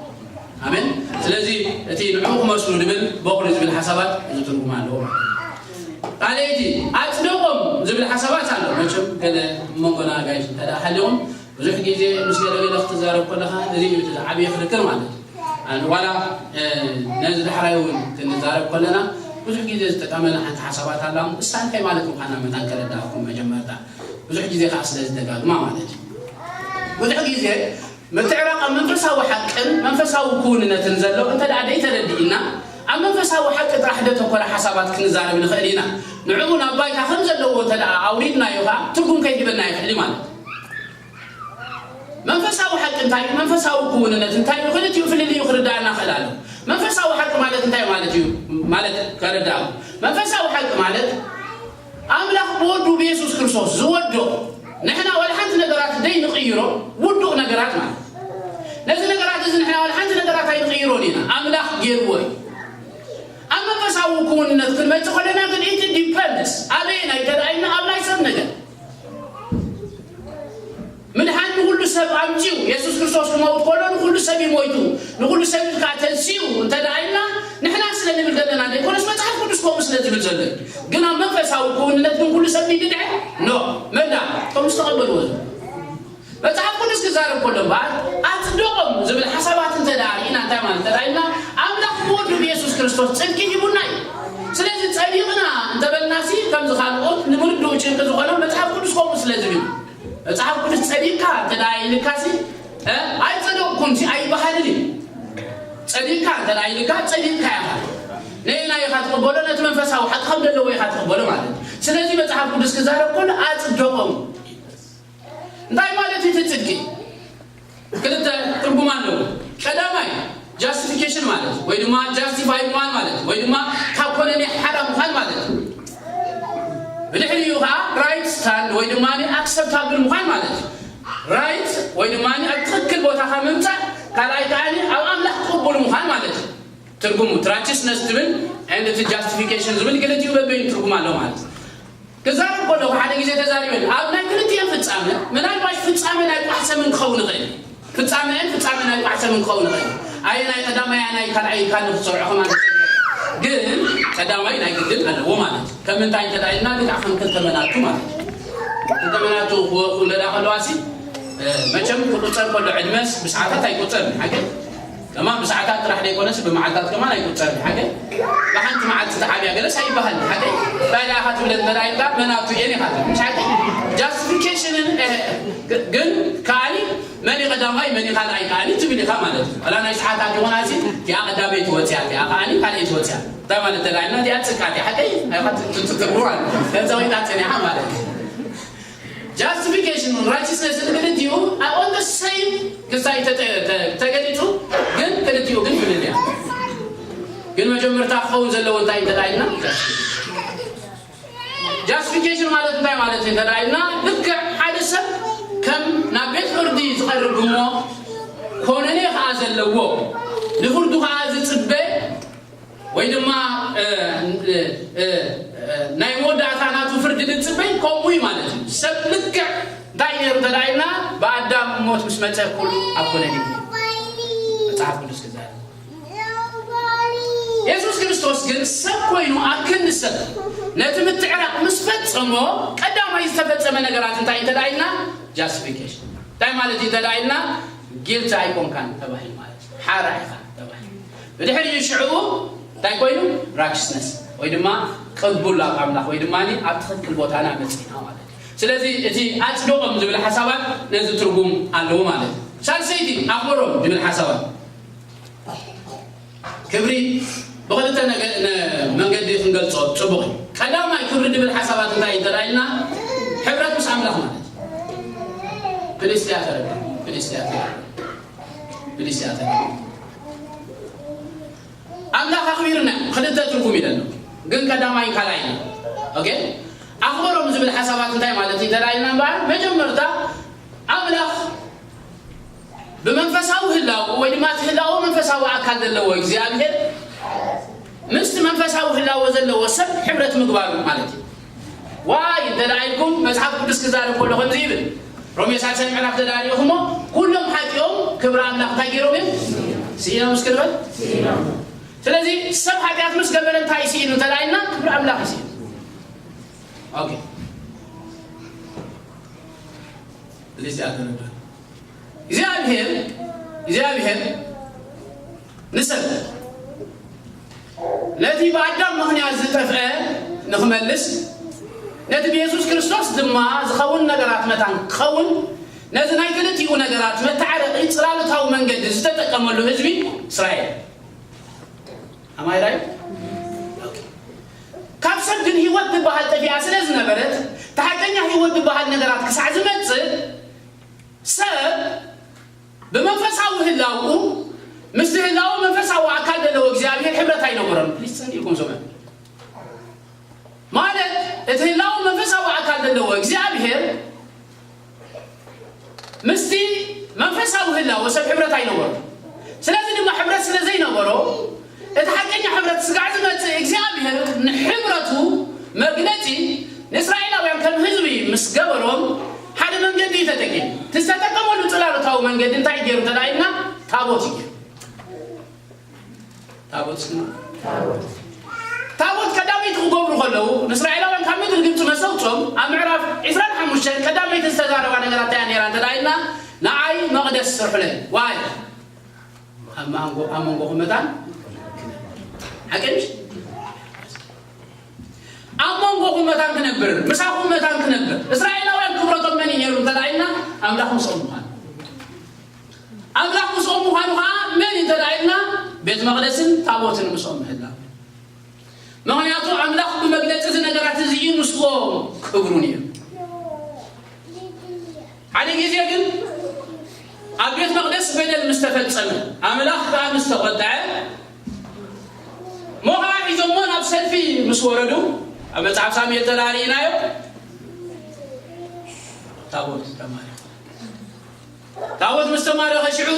ኣሜን። ስለዚ እቲ ንዕኡ ክመስሉ ዝብል በኹሪ ዝብል ሓሳባት እዚ ትርጉም ኣለዎ ማለት እዩ። ካልኣይቲ ኣጽደቖም ዝብል ሓሳባት ኣሎ። መቸም ገለ መንጎና ኣጋይሽ እንተ ደኣ ሃሊኹም ብዙሕ ግዜ ምስ ገለ ገለ ክትዛረብ ከለኻ እዚ እዩ እቲ ዝዓበየ ክርክር ማለት እዩ። ኣነ ዋላ፣ እ፣ ነዚ ዳሕራይ እውን ክንዛረብ ከለና ብዙሕ ግዜ ዝጥቀመና ሓንቲ ሓሳባት ኣላ። እሳ እንታይ ማለት ምዃና መታን ከረዳእኩም መጀመርታ። ብዙሕ ግዜ ከዓ ስለ ዝደጋግማ ማለት እዩ። ብዙሕ ግዜ ምትዕራቕ ኣብ መንፈሳዊ ሓቅን መንፈሳዊ ክውንነትን ዘሎ እንተ ደኣ ደይተረዲእና፣ ኣብ መንፈሳዊ ሓቂ ጥራሕ ደተኮረ ሓሳባት ክንዛረብ ንኽእል ኢና። ንዕኡ ናብ ባይታ ከም ዘለዎ እንተ ደኣ ኣውሪድናዮ ከዓ ትርጉም ከይህበና ይኽእል እዩ ማለት እዩ። መንፈሳዊ ሓቂ እንታይ እዩ? መንፈሳዊ ክውንነት እንታይ እዩ? ክልቲኡ ፍልልዩ ክርዳእና ክእል ኣሎ። መንፈሳዊ ሓቂ ማለት እንታይ ማለት እዩ? ማለት ከረዳእኩ። መንፈሳዊ ሓቂ ማለት ኣምላኽ ብወዱ ብየሱስ ክርስቶስ ዝወዶ ንሕና ዋላ ሓንቲ ነገራት ደይ ንቕይሮ ውዱቕ ነገራት ማለት። ነዚ ነገራት እዚ ንሕና ዋላ ሓንቲ ነገራት ኣይንቕይሮን ኢና። ኣምላኽ ገይርዎ እዩ። ኣብ መንፈሳዊ ክውንነት ክንመጽእ ከለና ግን እቲ ዲፐንድስ ኣበየናይ ተደኣይና ኣብ ናይ ሰብ ነገር። ምድሓን ንኹሉ ሰብ ኣምጺኡ፣ የሱስ ክርስቶስ ክመውት ከሎ ንኹሉ ሰብ እዩ ሞይቱ፣ ንኹሉ ሰብ እዩ ከዓ ተንሲኡ እንተ ደኣ ኢልና፣ ንሕና ስለ ንብል ዘለና ዘይኮነስ መጽሓፍ ቅዱስ ከምኡ ስለ ዝብል ዘሎ እዩ። ግን ኣብ መንፈሳዊ ክውንነት ግን ኩሉ ሰብ ድዩ ድድሐ? ኖ። መን ደኣ? እቶም ዝተቐበልዎ ዘሎ። መጽሓፍ ቅዱስ ክዛረብ ከሎ እምበኣር፣ ኣጽደቖም ዝብል ሓሳባት እንተ ደኣ ርኢና እንታይ ማለት እንተ ደኣ ኢልና፣ ኣምላኽ ብወዱ ብየሱስ ክርስቶስ ጽድቂ ሂቡና እዩ። ስለዚ ጸዲቕና እንተበልናሲ፣ ከምዚ ካልኦት ንምርድኡ ጭንቂ ዝኾኖም መጽሓፍ ቅዱስ ከምኡ ስለ ዝብል፣ መጽሓፍ ቅዱስ ጸዲቕካ እንተ ደኣ ኢልካሲ፣ እ፣ ኣይጸደቕኩንሲ ኣይበሃልን እዩ። ጸዲቕካ እንተ ደኣ ኢልካ፣ ጸዲቕካ ኢኻ። ነየናይ ኢኻ ትቕበሎ? ነቲ መንፈሳዊ ሓቂ ከም ዘለዎ ኢኻ ትቕበሎ ማለት እዩ። ስለዚ መጽሓፍ ቅዱስ ክዛረብ ከሎ ኣጽደቖም። እንታይ ማለት እዩ እቲ ጽድቂ? ክልተ ትርጉም ኣለዎ። ቀዳማይ ጃስቲፊኬሽን ማለት ወይ ድማ ጃስቲፋይ ምዃን ማለት ወይ ድማ ካብ ኮነኔ ሓራ ምዃን ማለት እዩ። ብድሕሪኡ ከዓ ራይት ስታንድ ወይ ድማ ኣክሰፕታብል ምዃን ማለት እዩ። ራይት ወይ ድማ ኣብ ትኽክል ቦታኻ ምምፃእ፣ ካልኣይ ከዓኒ ኣብ ኣምላኽ ቅቡል ምዃን ማለት እዩ። ትርጉሙ እቲ ራይቸስነስ ዝብል and እቲ ጃስቲፊኬሽን ዝብል ክልቲኡ በበይኑ ትርጉም ኣሎ ማለት እዩ። ክዛረብ ከለኹ ሓደ ግዜ ተዛሪበ፣ ኣብ ናይ ክልቲኦም ፍጻመ ምናልባሽ ፍጻመ ናይ ቋሕሰምን ክኸውን ይኽእል እዩ። ፍጻመን ፍጻመ ናይ ቋሕሰምን ክኸውን ይኽእል እዩ። ኣየናይ ቀዳማይ ኣየናይ ካልኣይ ኢልካ ንኽትሰርዖ ከማን ግን ቀዳማይ ናይ ግድን ኣለዎ ማለት እዩ። ከም ምንታይ እንተ ኢልና ልክዕ ከም ክልተ መናቱ ማለት እዩ። ክልተ መናቱ ክወ- ክውለዳ ከለዋ ሲ መቸም ክቁጸር ከሎ ዕድመስ ብሰዓታት ኣይቁጸርን ሓቂ። ከማን ብሰዓታት ጥራሕ ዘይኮነስ ብመዓልታት ከማን ኣይቁጸርን ሓቂ። ብሓንቲ መዓልቲ ተዓብያ ገለስ ኣይበሃል ሓቂ። እንታይ ደኣ ኢኻ ትብለ እንተ ኢልካ መናቱ እየን ኢኻ ትብል ሓቂ። ጃስቲፊኬሽንን ግን ከኣኒ መን እዩ ቀዳማይ መን እዩ ካልኣይ ከኣኒ ትብል ኢኻ ማለት እዩ። ዋላ ናይ ሰዓታት ይኾና ሲ እቲኣ ቀዳመይቲ ወፅያ እቲኣ ከኣኒ ካልኣይቲ ወፅያ እንታይ ማለት ተላይና እቲኣ ፅቃ እቲኣ ሓቂ ትትትርጉ ማለት ገንዘብ ወይታ ፀኒሓ ማለት እዩ። ጃስቲፊኬሽን ራይቸስነስ ክልቲኡ on the same ክሳይ ተገሊፁ ግን ክልቲኡ ግን ፍልል እያ። ግን መጀመርታ ክኸውን ዘለዎ እንታይ እንተዳይና ጃስቲፊኬሽን ማለት እንታይ ማለት እዩ እንተዳይና ልክዕ ሓደ ሰብ ከም ናብ ቤት ፍርዲ ዝቐርብ እሞ ኮነኔ ከዓ ዘለዎ ንፍርዱ ከዓ ዝፅበ ወይ ድማ ናይ መወዳእታ ናቱ ፍርዲ ንፅበይ ከምኡ እዩ ማለት እዩ። ሰብ ልክዕ እንታይ ነይሩ ተዳይና ብኣዳም ሞት ምስ መፀ ኩሉ ኣብ ኮነኒ መፅሓፍ ቅዱስ ክዛረብ የሱስ ክርስቶስ ግን ሰብ ኮይኑ ኣክል ንሰብ ነቲ ምትዕራቅ ምስ ፈፀሞ ቀዳማይ ዝተፈፀመ ነገራት እንታይ እንተዳይና ጃስቲፊኬሽን እንታይ ማለት እዩ ተዳይና ጊልቲ ኣይኮንካን ተባሂሉ ማለት እዩ። ሓራ ኢኻ ተባሂሉ። ብድሕሪኡ ሽዕኡ እንታይ ኮይኑ ራይቸስነስ ወይ ድማ ቅቡል ኣብ ኣምላኽ ወይ ድማ ኣብ ትኽክል ቦታና መፅና ማለት እዩ። ስለዚ እቲ ኣፅደቆም ዝብል ሓሳባት ነዚ ትርጉም ኣለዎ ማለት እዩ። ሳልሰይቲ ኣኽብሮም ዝብል ሓሳባት ክብሪ ብክልተ መንገዲ ክንገልፆ ፅቡቅ እዩ። ቀዳማይ ክብሪ ዝብል ሓሳባት እንታይ እንተዳይልና ሕብረት ምስ ኣምላኽ ማለት እዩ። ፕሊስ እያ ተረዳ ፕሊስ እያ ተረዳ ፕሊስ እያ ተረዳ ኣምላኽ ኣኽቢርና ክልተ ትርጉም ኢለና ግን ቀዳማይ ካልኣይ ኦኬ ኣኽበሮም ዝብል ሓሳባት እንታይ ማለት እዩ ተዳይልና እምበኣር መጀመርታ ኣምላኽ ብመንፈሳዊ ህላው ወይ ድማ እቲ ህላው መንፈሳዊ ኣካል ዘለዎ እግዚኣብሔር ምስቲ መንፈሳዊ ህላወ ዘለዎ ሰብ ሕብረት ምግባሩ ማለት እዩ። ዋይ እንተ ደኣ ኢልኩም መጽሓፍ ቅዱስ ክዛረብ ከሎ ከምዚ ይብል ሮሜ ሳልሳይ ምዕራፍ ተዳሪእኹሞ ኩሎም ሓጢኦም ክብሪ ኣምላኽ እንታይ ገይሮም እዮም ስኢኖም እስኪ ንበል ስለዚ ሰብ ሓጢኣት ምስ ገበረ እንታይ ስኢኑ እንተ ደኣ ኢልና ክብሪ ኣምላኽ ይስኢኑ ኦኬ እግዚኣብሔር እግዚኣብሔር ንሰብ ነቲ ብኣዳም ምኽንያት ዝጠፍአ ንኽመልስ ነቲ ብየሱስ ክርስቶስ ድማ ዝኸውን ነገራት መታን ክኸውን ነዚ ናይ ክልቲኡ ነገራት መተዓረቒ ጽላሎታዊ መንገዲ ዝተጠቀመሉ ህዝቢ እስራኤል ኣማይራይ ካብ ሰብ ግን ህይወት ዝበሃል ጠፊኣ ስለ ዝነበረት ተሓቀኛ ህይወት ዝበሃል ነገራት ክሳዕ ዝመጽእ ሰብ ብመንፈሳዊ ህላውኡ ምስቲ ህላው መንፈሳዊ ኣካል ዘለዎ እግዚኣብሔር ሕብረት ኣይነበሮን ፕሊስ ጸኒእኩም ስምዕ ማለት እቲ ህላው መንፈሳዊ ኣካል ዘለዎ እግዚኣብሔር ምስቲ መንፈሳዊ ህላወ ሰብ ሕብረት ኣይነበሮ ስለዚ ድማ ሕብረት ስለ ዘይነበሮ እቲ ሓቀኛ ሕብረት ስጋዕ ዝመፅእ እግዚኣብሔር ንሕብረቱ መግለፂ ንእስራኤላውያን ከም ህዝቢ ምስ ገበሮም ሓደ መንገዲ እዩ ተጠቂሙ እቲ ዝተጠቀመሉ ፅላሎታዊ መንገዲ እንታይ ገይሩ ተላኢልና ታቦት እዩ ገይሩ ታቦት ስማ ታቦት ቀዳመይቲ ክገብሩ ከለዉ ንእስራኤላውያን ካብ ምድሪ ግብፂ መሰውፆም ኣብ ምዕራፍ ዕስራን ሓሙሽተን ቀዳመይቲ ዝተዛረባ ነገራት እያ ነራ እንተ ኢልና ንዓይ መቕደስ ስርሑለይ ዋይ ኣብ መንጎ ኣብ መንጎ ኩመታን ሓቂ ምሽ ኣብ መንጎ ኩመታን ክነብር ምሳኹም መታን ክነብር እስራኤላውያን ክብረቶም መን እዩ ነሩ እንተ ኢልና ኣምላኽ ምስኦም ምዃኑ ኣምላኽ ምስኦም ምዃኑ ከዓ መን እንተ ኢልና ቤት መቕደስን ታቦትን ምስኦም ምህላው ምኽንያቱ ኣምላኽ ብመግለፂ እዚ ነገራት እዚ እዩ ምስዎም ክብሩን እዩ ሓደ ግዜ ግን ኣብ ቤት መቕደስ በደል ምስ ተፈጸመ ኣምላኽ ከዓ ምስ ተቖጥዐ ሞኻ ሒዞሞ ናብ ሰልፊ ምስ ወረዱ ኣብ መጽሓፍ ሳሙኤል ተላሪእናዮ ታቦት ተማሪኹ ታቦት ምስ ተማረኸ ሽዑ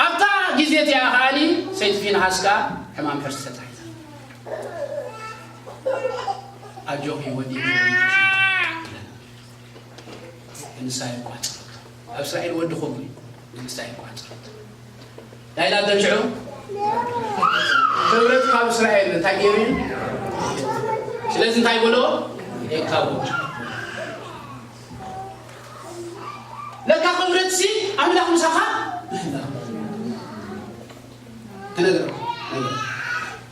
ኣብታ ግዜ እቲኣ ከኣኒ ሰይቲ ፊንሃስ ከኣ ሕማም ሕርሲ ተታሒዛ። ኣጆኺ ወዲ ንሳ የቋጽረቶ። ኣብ እስራኤል ወዲ ኹም ንሳ የቋጽረቶ። እንታይ ኢላ ተሽዑ? ክብረት ካብ እስራኤል እንታይ ገይሩ እዩ? ስለዚ እንታይ በሎ? የካቦ። ለካ ክብረትሲ ኣምላኽ ምሳኻ ክነግረኩም።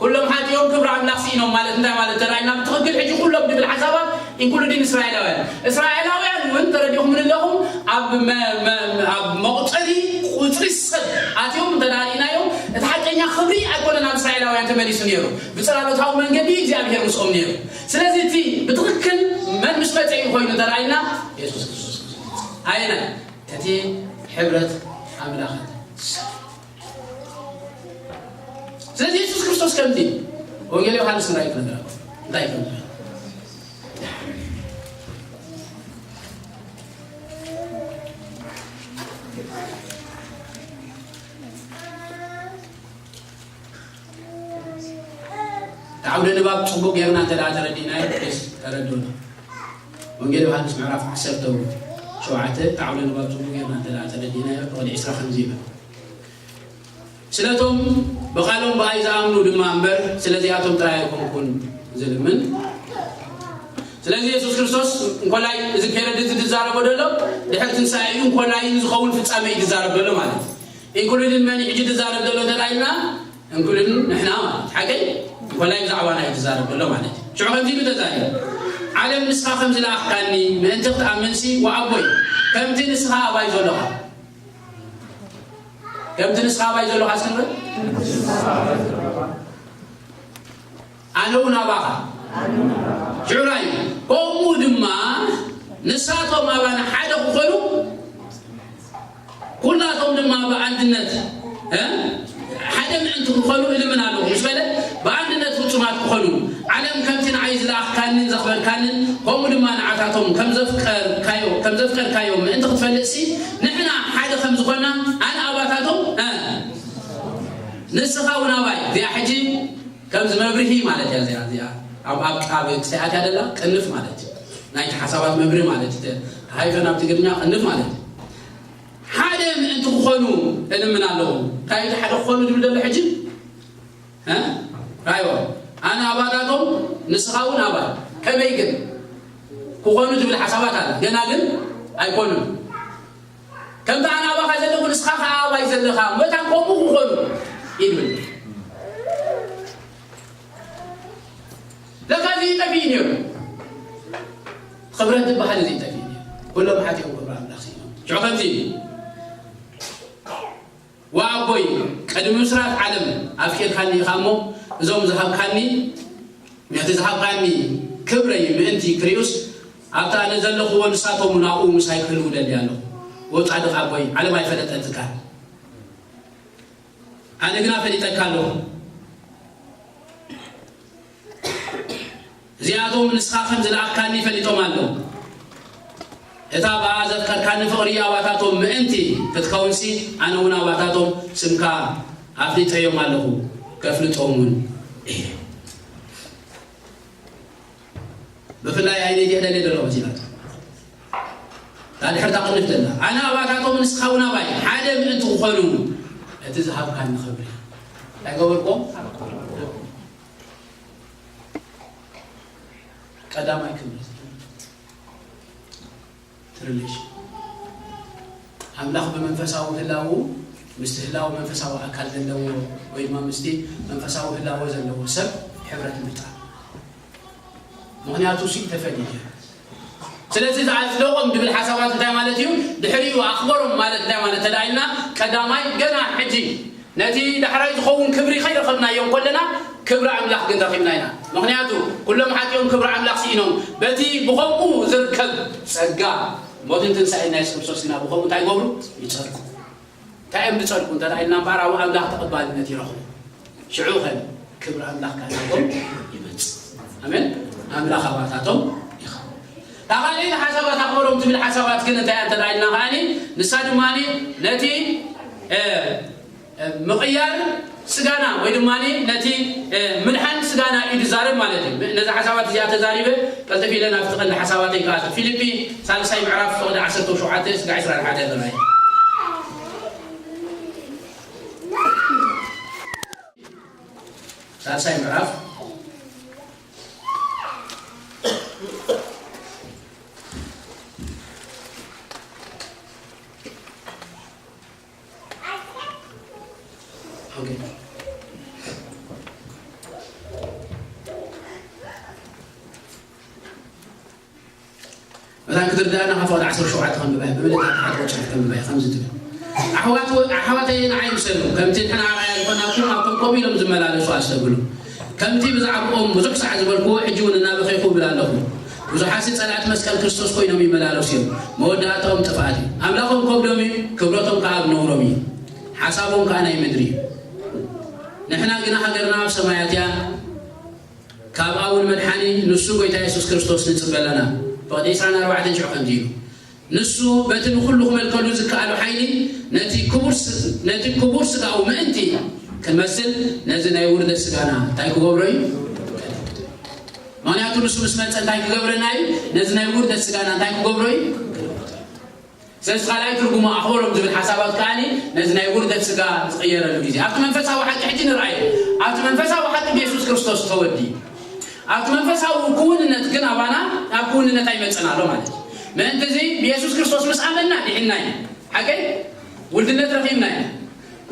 ኩሎም ሓጢኦም ክብሪ ኣምላኽ ስኢኖም ማለት እንታይ ማለት ተራእይና? ብትኽክል ሕጂ ኩሎም ድብል ሓሳባት ኢንክሉዲን እስራኤላውያን። እስራኤላውያን እውን ተረዲኹም ንለኹም ኣብ መ-፣ መ-፣ ኣብ መቑጸሪ ቁጽሪ ሰብ ኣትዮም እንተ ርኢናዮም እቲ ሓቀኛ ክብሪ ኣይኮነን ኣብ እስራኤላውያን ተመሊሱ ነይሩ። ብጽላሎታዊ መንገዲ እግዚኣብሔር ምስኦም ነይሩ። ስለዚ እቲ ብትኽክል መን ምስ መጸ እዩ ኮይኑ ተራእይና? የሱስ ክርስቶስ። ኣየናይ? እቲ ሕብረት ኣምላኽን ሰብ። ስለዚ የሱስ ክርስቶስ ከምቲ ወንጌል ዮሃንስ እንታይ ክነግረና? እንታይ ክነግረና? እቲ ዓውደ ንባብ ጽቡቕ ጌርና እንተ ደኣ ተረዲእናዮ ደስ ተረድኡና። ወንጌል ዮሃንስ ምዕራፍ ዓሰርተ ሸውዓተ እቲ ዓውደ ንባብ ጽቡቕ ጌርና እንተ ደኣ ተረዲእናዮ፣ ቁጽሪ ዕስራ ከምዚ ይብል። ስለቶም ብቓሎም ብኣይ ዝኣምኑ ድማ እምበር፣ ስለዚኣቶም ጥራይ ኣይኮንኩን ዝልምን። ስለዚ የሱስ ክርስቶስ እንኮላይ እዚ ፔረድ እዚ ዝዛረቦ ዘሎ ድሕሪ ትንሳኤ እዩ፣ እንኮላይ ንዝኸውን ፍጻሜ እዩ ዝዛረብ ዘሎ ማለት እዩ። ኢንክሉዲን መን እዩ ሕጂ ዝዛረብ ዘሎ እንተ ኢልና፣ እንክሉዲን ንሕና ማለት ሓቀይ እንኮላይ ብዛዕባና እዩ ዝዛረብ ዘሎ ማለት እዩ። ሽዑ ከምዚ ኢሉ ተዛሪቡ፣ ዓለም ንስኻ ከም ዝለኣኽካኒ ምእንቲ ክትኣምንሲ ወኣቦይ ከምቲ ንስኻ ኣባይ ዘለኻ ከምቲ ንስኻ ኣባይ ዘለኻ እስክንብል ኣነ እውን ኣባኻ። ሽዑ ራእዩ ከምኡ ድማ ንሳቶም ኣባና ሓደ ክኾኑ ኩላቶም ድማ ብኣንድነት እ ሓደ ምእንቲ ክኾኑ እልምን ኣለኹ ምስ በለ ብኣንድነት ፍጹማት ክኾኑ ዓለም ከምቲ ንዓይ ዝለኣኽካንን ዘኽበርካንን ከምኡ ድማ ንዓታቶም ከም ዘፍቀርካዮ ከም ዘፍቀርካዮ ምእንቲ ክትፈልጥሲ ንሕና ሓደ ከም ዝኾና ኣነ ኣባታቶም እ ንስኻ እውን ኣባይ እዚኣ ሕጂ ከምዚ መብርሂ ማለት እያ እዚኣ እዚኣ ኣብ ኣብ ኣብ ክሳያት ያደላ ቅንፍ ማለት እዩ ናይቲ ሓሳባት መብርሂ ማለት እዩ ሃይፈን ኣብ ትግርኛ ቅንፍ ማለት እዩ ሓደ ምእንቲ ክኾኑ እልምን ኣለኹ እንታይ እቲ ሓደ ክኾኑ ዝብል ዘሎ ሕጂ እ ራዮ ኣነ ኣባታቶም ንስኻ እውን ኣባይ ከመይ ግን ክኾኑ ዝብል ሓሳባት ኣለ ገና ግን ኣይኮኑን ከምቲ ኣነ ኣባኻ ዘለኹ ንስኻ ከዓ ኣባይ ዘለኻ መታን ከምኡ ክኾኑ ይብል ለካ እዚ ይጠፍእ ነይሩ ክብረት ዝበሃል እዚ ይጠፍእ ነይሩ ኩሎም ሓቲኦም ክብሪ ኣምላኽ ስኢኖም ሽዑ ከምዚ እዩ ወኣቦይ ቅድሚ ምስራት ዓለም ኣፍቂርካኒ ኢኻ እሞ እዞም ዝሃብካኒ ነቲ ዝሃብካኒ ክብረይ ምእንቲ ክርእዩስ ኣብቲ ኣነ ዘለኽዎ ንሳቶም እውን ኣብኡ ምሳይ ክህልዉ ደሊ ኣለኹ ወጻድቕ ኣቦይ ዓለም ኣይፈለጠትካን ኣነ ግና ፈሊጠካ ኣለኹ እዚኣቶም ንስኻ ከም ዝለኣኽካኒ ፈሊጦም ኣለዉ እታ ብኣ ዘፍቀርካኒ ፍቕሪ ኣባታቶም ምእንቲ ክትከውንሲ ኣነ እውን ኣባታቶም ስምካ ኣፍሊጠዮም ኣለኹ ከፍልጦም እውን እየ ብፍላይ ኣይነይቲ ዕደል የደሎ መሲላቶ እታ ድሕርታ ቅንፍ ዘላ ኣነ ኣባታቶም ንስኻ እውን ኣባይ ሓደ ምእንቲ ክኾኑ እቲ ዝሃብካኒ ክብሪ እንታይ ገበርኩም ቀዳማይ ክብሪ ትርልሽ ኣምላኽ ብመንፈሳዊ ህላው ምስቲ ህላው መንፈሳዊ ኣካል ዘለዎ ወይ ድማ ምስቲ መንፈሳዊ ህላወ ዘለዎ ሰብ ሕብረት ምጣ ምኽንያቱ ሲ ተፈሊዩ ስለዚ ዝኣጽደቖም ድብል ሓሳባት እንታይ ማለት እዩ ድሕሪኡ ኣኽበሮም ማለት እንታይ ማለት ተዳኢልና ቀዳማይ ገና ሕጂ ነቲ ዳሕራይ ዝኸውን ክብሪ ከይረኸብናዮ እንኮለና ክብሪ ኣምላኽ ግን ረኺብና ኢና። ምኽንያቱ ኩሎም ሓጢኦም ክብሪ ኣምላኽ ስኢኖም በቲ ብኸምኡ ዝርከብ ጸጋ ሞትን ትንሳኤን ናይ የሱስ ክርስቶስ ግና ብኸምኡ እንታይ ይገብሩ? ይጸድቁ። እንታይ እዮም ዝጸድቁ እንተ ኢልና እምበኣር ኣብኡ ኣምላኽ ተቐባልነት ይረኽቡ። ሽዑ ኸ ክብሪ ኣምላኽ ካናቶም ይመጽእ። ኣሜን። ኣምላኽ ኣባታቶም ይኸውን። እታ ካልኣይቲ ሓሳባት ኣኽብሮም ትብል ሓሳባት ግን እንታይ እያ እንተ ደኣ ኢልና ከኣኒ፣ ንሳ ድማኒ ነቲ፣ እ፣ እ፣ ምቕያር ስጋና ወይ ድማኒ ነቲ፣ እ፣ ምድሓን ስጋና እዩ ዝዛረብ ማለት እዩ። ነዛ ሓሳባት እዚኣ ተዛሪበ ቀልጥፍ ኢለ ናብቲ ቀንዲ ሓሳባተይ ከኣቱ። ፊልጲ ሳልሳይ ምዕራፍ ፍቕዲ ዓሰርተ ሸውዓተ ስጋዕ ዕስራን ሓደን ንርኣይ። ሳልሳይ ምዕራፍ ኦኬ። መታን ክትርዳእና ካብ ፍቕዲ ዓሰርተ ሸውዓተ ከንብባ እየ፣ ብምልእታ ተሓት ቆጻል ከንብባ እየ፣ ከምዚ ትብል። ኣሕዋት ወ-፣ ኣሕዋተይ ንዓይ ምሰሉ፣ ከምቲ ንሕና ኣርኣያ ዝኾናኩም ኣብቶም ከምኡ ኢሎም ዝመላለሱ ኣስተብህሉ። ከምቲ ብዛዕባኦም ብዙሕ ሳዕ ዝበልኩዎ፣ ሕጂ እውን እናበኸይኩ እብል ኣለኹ። ብዙሓትሲ ጸላእቲ መስቀል ክርስቶስ ኮይኖም ይመላለሱ እዮም። መወዳእታኦም ጥፍኣት እዩ። ኣምላኾም ከብዶም እዩ፣ ክብረቶም ከኣ ኣብ ነውሮም እዩ። ሓሳቦም ከኣ ናይ ምድሪ እዩ። ንሕና ግና ሃገርና ኣብ ሰማያት እያ። ካብኣ እውን መድሓኒ፣ ንሱ ጐይታ የሱስ ክርስቶስ ንጽበ ኣለና። ፍቕዲ ዕስራን ኣርባዕተን ሽዑ ከምዚ ኢሉ፣ ንሱ በቲ ንኹሉ ክመልከሉ ዝከኣሎ ሓይሊ ነቲ ክቡር ስ-፣ ነቲ ክቡር ስጋኡ ምእንቲ ክንመስል ነዚ ናይ ውርደት ስጋና እንታይ ክገብሮ እዩ? ምኽንያቱ ንሱ ምስ መጸ እንታይ ክገብረና እዩ? ነዚ ናይ ውርደት ስጋና እንታይ ክገብሮ እዩ? ስለዚ ካልኣይ ትርጉሙ ኣኽብሮም ዝብል ሓሳባት ከኣኒ ነዚ ናይ ውርደት ስጋ ዝቕየረሉ ግዜ። ኣብቲ መንፈሳዊ ሓቂ ሕጂ ንርኣዮ። ኣብቲ መንፈሳዊ ሓቂ ብየሱስ ክርስቶስ ተወዲ። ኣብቲ መንፈሳዊ ክውንነት ግን ኣባና ኣብ ክውንነት ኣይመጽእን ኣሎ ማለት እዩ። ምእንቲ እዚ ብየሱስ ክርስቶስ ምስ ኣመንና ድሒንና ኢና። ሓቀይ? ውልድነት ረኺብና ኢና።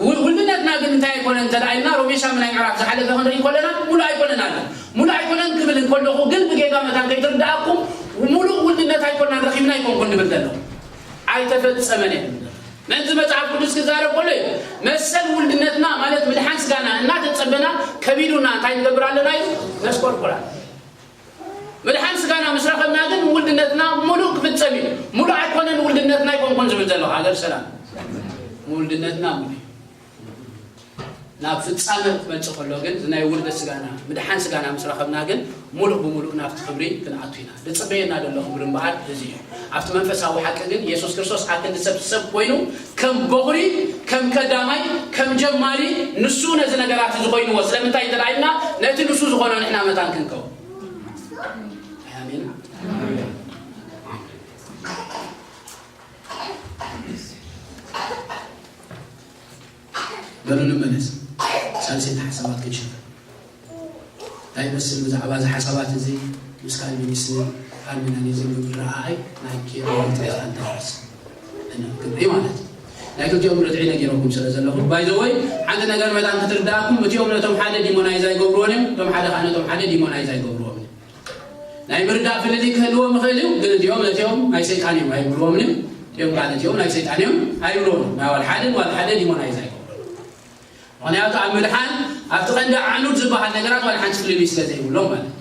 ው-፣ ውልድነትና ግን እንታይ ኣይኮነን እንተ ደኣ ኢልና ሮሜ ሻምናይ ምዕራፍ ዝሓለፈ ክንርኢ ከለና ሙሉእ ኣይኮነን ኣሎ። ሙሉእ ኣይኮነን ክብል እንከለኹ ግን ብጌጋ መታን ከይትርድኣኩም ሙሉእ ውልድነት ኣይኮናን ረኺብና ኣይኮንኩን ንብል ዘለኹ። ኣይተፈጸመን እየ። ምእንቲ መጽሓፍ ቅዱስ ክዛረብ ከሎ እዩ። መሰል ውልድነትና ማለት ምድሓን ስጋና እናተጸበና ከቢዱና እንታይ ንገብር ኣለና እዩ? ነስቆርቁር ኣለና። ምድሓን ስጋና ምስ ረኸብና ግን ውልድነትና ሙሉእ ክፍጸም እዩ። ሙሉእ ኣይኮነን ውልድነትና ኣይኮንኩን ዝብል ዘለኹ ሃገር ሰላም። ውልድነትና ሙሉእ እዩ። ናብ ፍጻመ ክመጽእ ከሎ ግን፣ እዚ ናይ ውርደት ስጋና፣ ምድሓን ስጋና ምስ ረኸብና ግን፣ ሙሉእ ብሙሉእ ናብቲ ክብሪ ክንኣቱ ኢና። ዝጽበየና ዘሎ ክብሪ እምበኣር እዚ እዩ። ኣብቲ መንፈሳዊ ሓቂ ግን፣ የሱስ ክርስቶስ ኣክንዲ ሰብ ሰብ ኮይኑ፣ ከም በኹሪ፣ ከም ቀዳማይ፣ ከም ጀማሪ፣ ንሱ ነዚ ነገራት እዚ ኮይንዎ። ስለምንታይ እንተ ደኣ ኢልና፣ ነቲ ንሱ ዝኾኖ ንሕና መታን ክንከውን። ኣሜን። በሉ ንመለስ። ሳልሰይቲ ሓሳባት ክንሽፈን። እንታይ ይመስል ብዛዕባ እዚ ሓሳባት እዚ ምስ ካልቪኒስትን ኣርሚናኒዝም ብምርኣይ ናይ ኬሮ ርትዒ እንታይ ይመስል? ክንርኢ ማለት እዩ። ናይ ክልቲኦም ርትዒ ነጊረኩም ስለ ዘለኹ፣ ባይ ዘ ወይ፣ ሓንቲ ነገር መታን ክትርድኣኩም፣ እቲኦም ነቶም ሓደ ዲሞናይዝ ኣይገብርዎን እዮም፣ እቶም ሓደ ከዓ ነቶም ሓደ ዲሞናይዝ ኣይገብርዎም እዮም። ናይ ምርዳእ ፍልልይ ክህልዎም ይኽእል እዩ፣ ግን እቲኦም ነቲኦም ናይ ሰይጣን እዮም ኣይብልዎምን እዮም። እቲኦም ከዓ ነቲኦም ናይ ሰይጣን እዮም ኣይብልዎም። ናይ ዋላ ሓደን ዋላ ሓደ ዲሞናይዝ ኣይገብሩን። ምኽንያቱ ኣብ ምድሓን ኣብቲ ቀንዲ ዓኑድ ዝበሃል ነገራት ዋላ ሓንቲ ፍልልይ ስለ ዘይብሎም ማለት እዩ።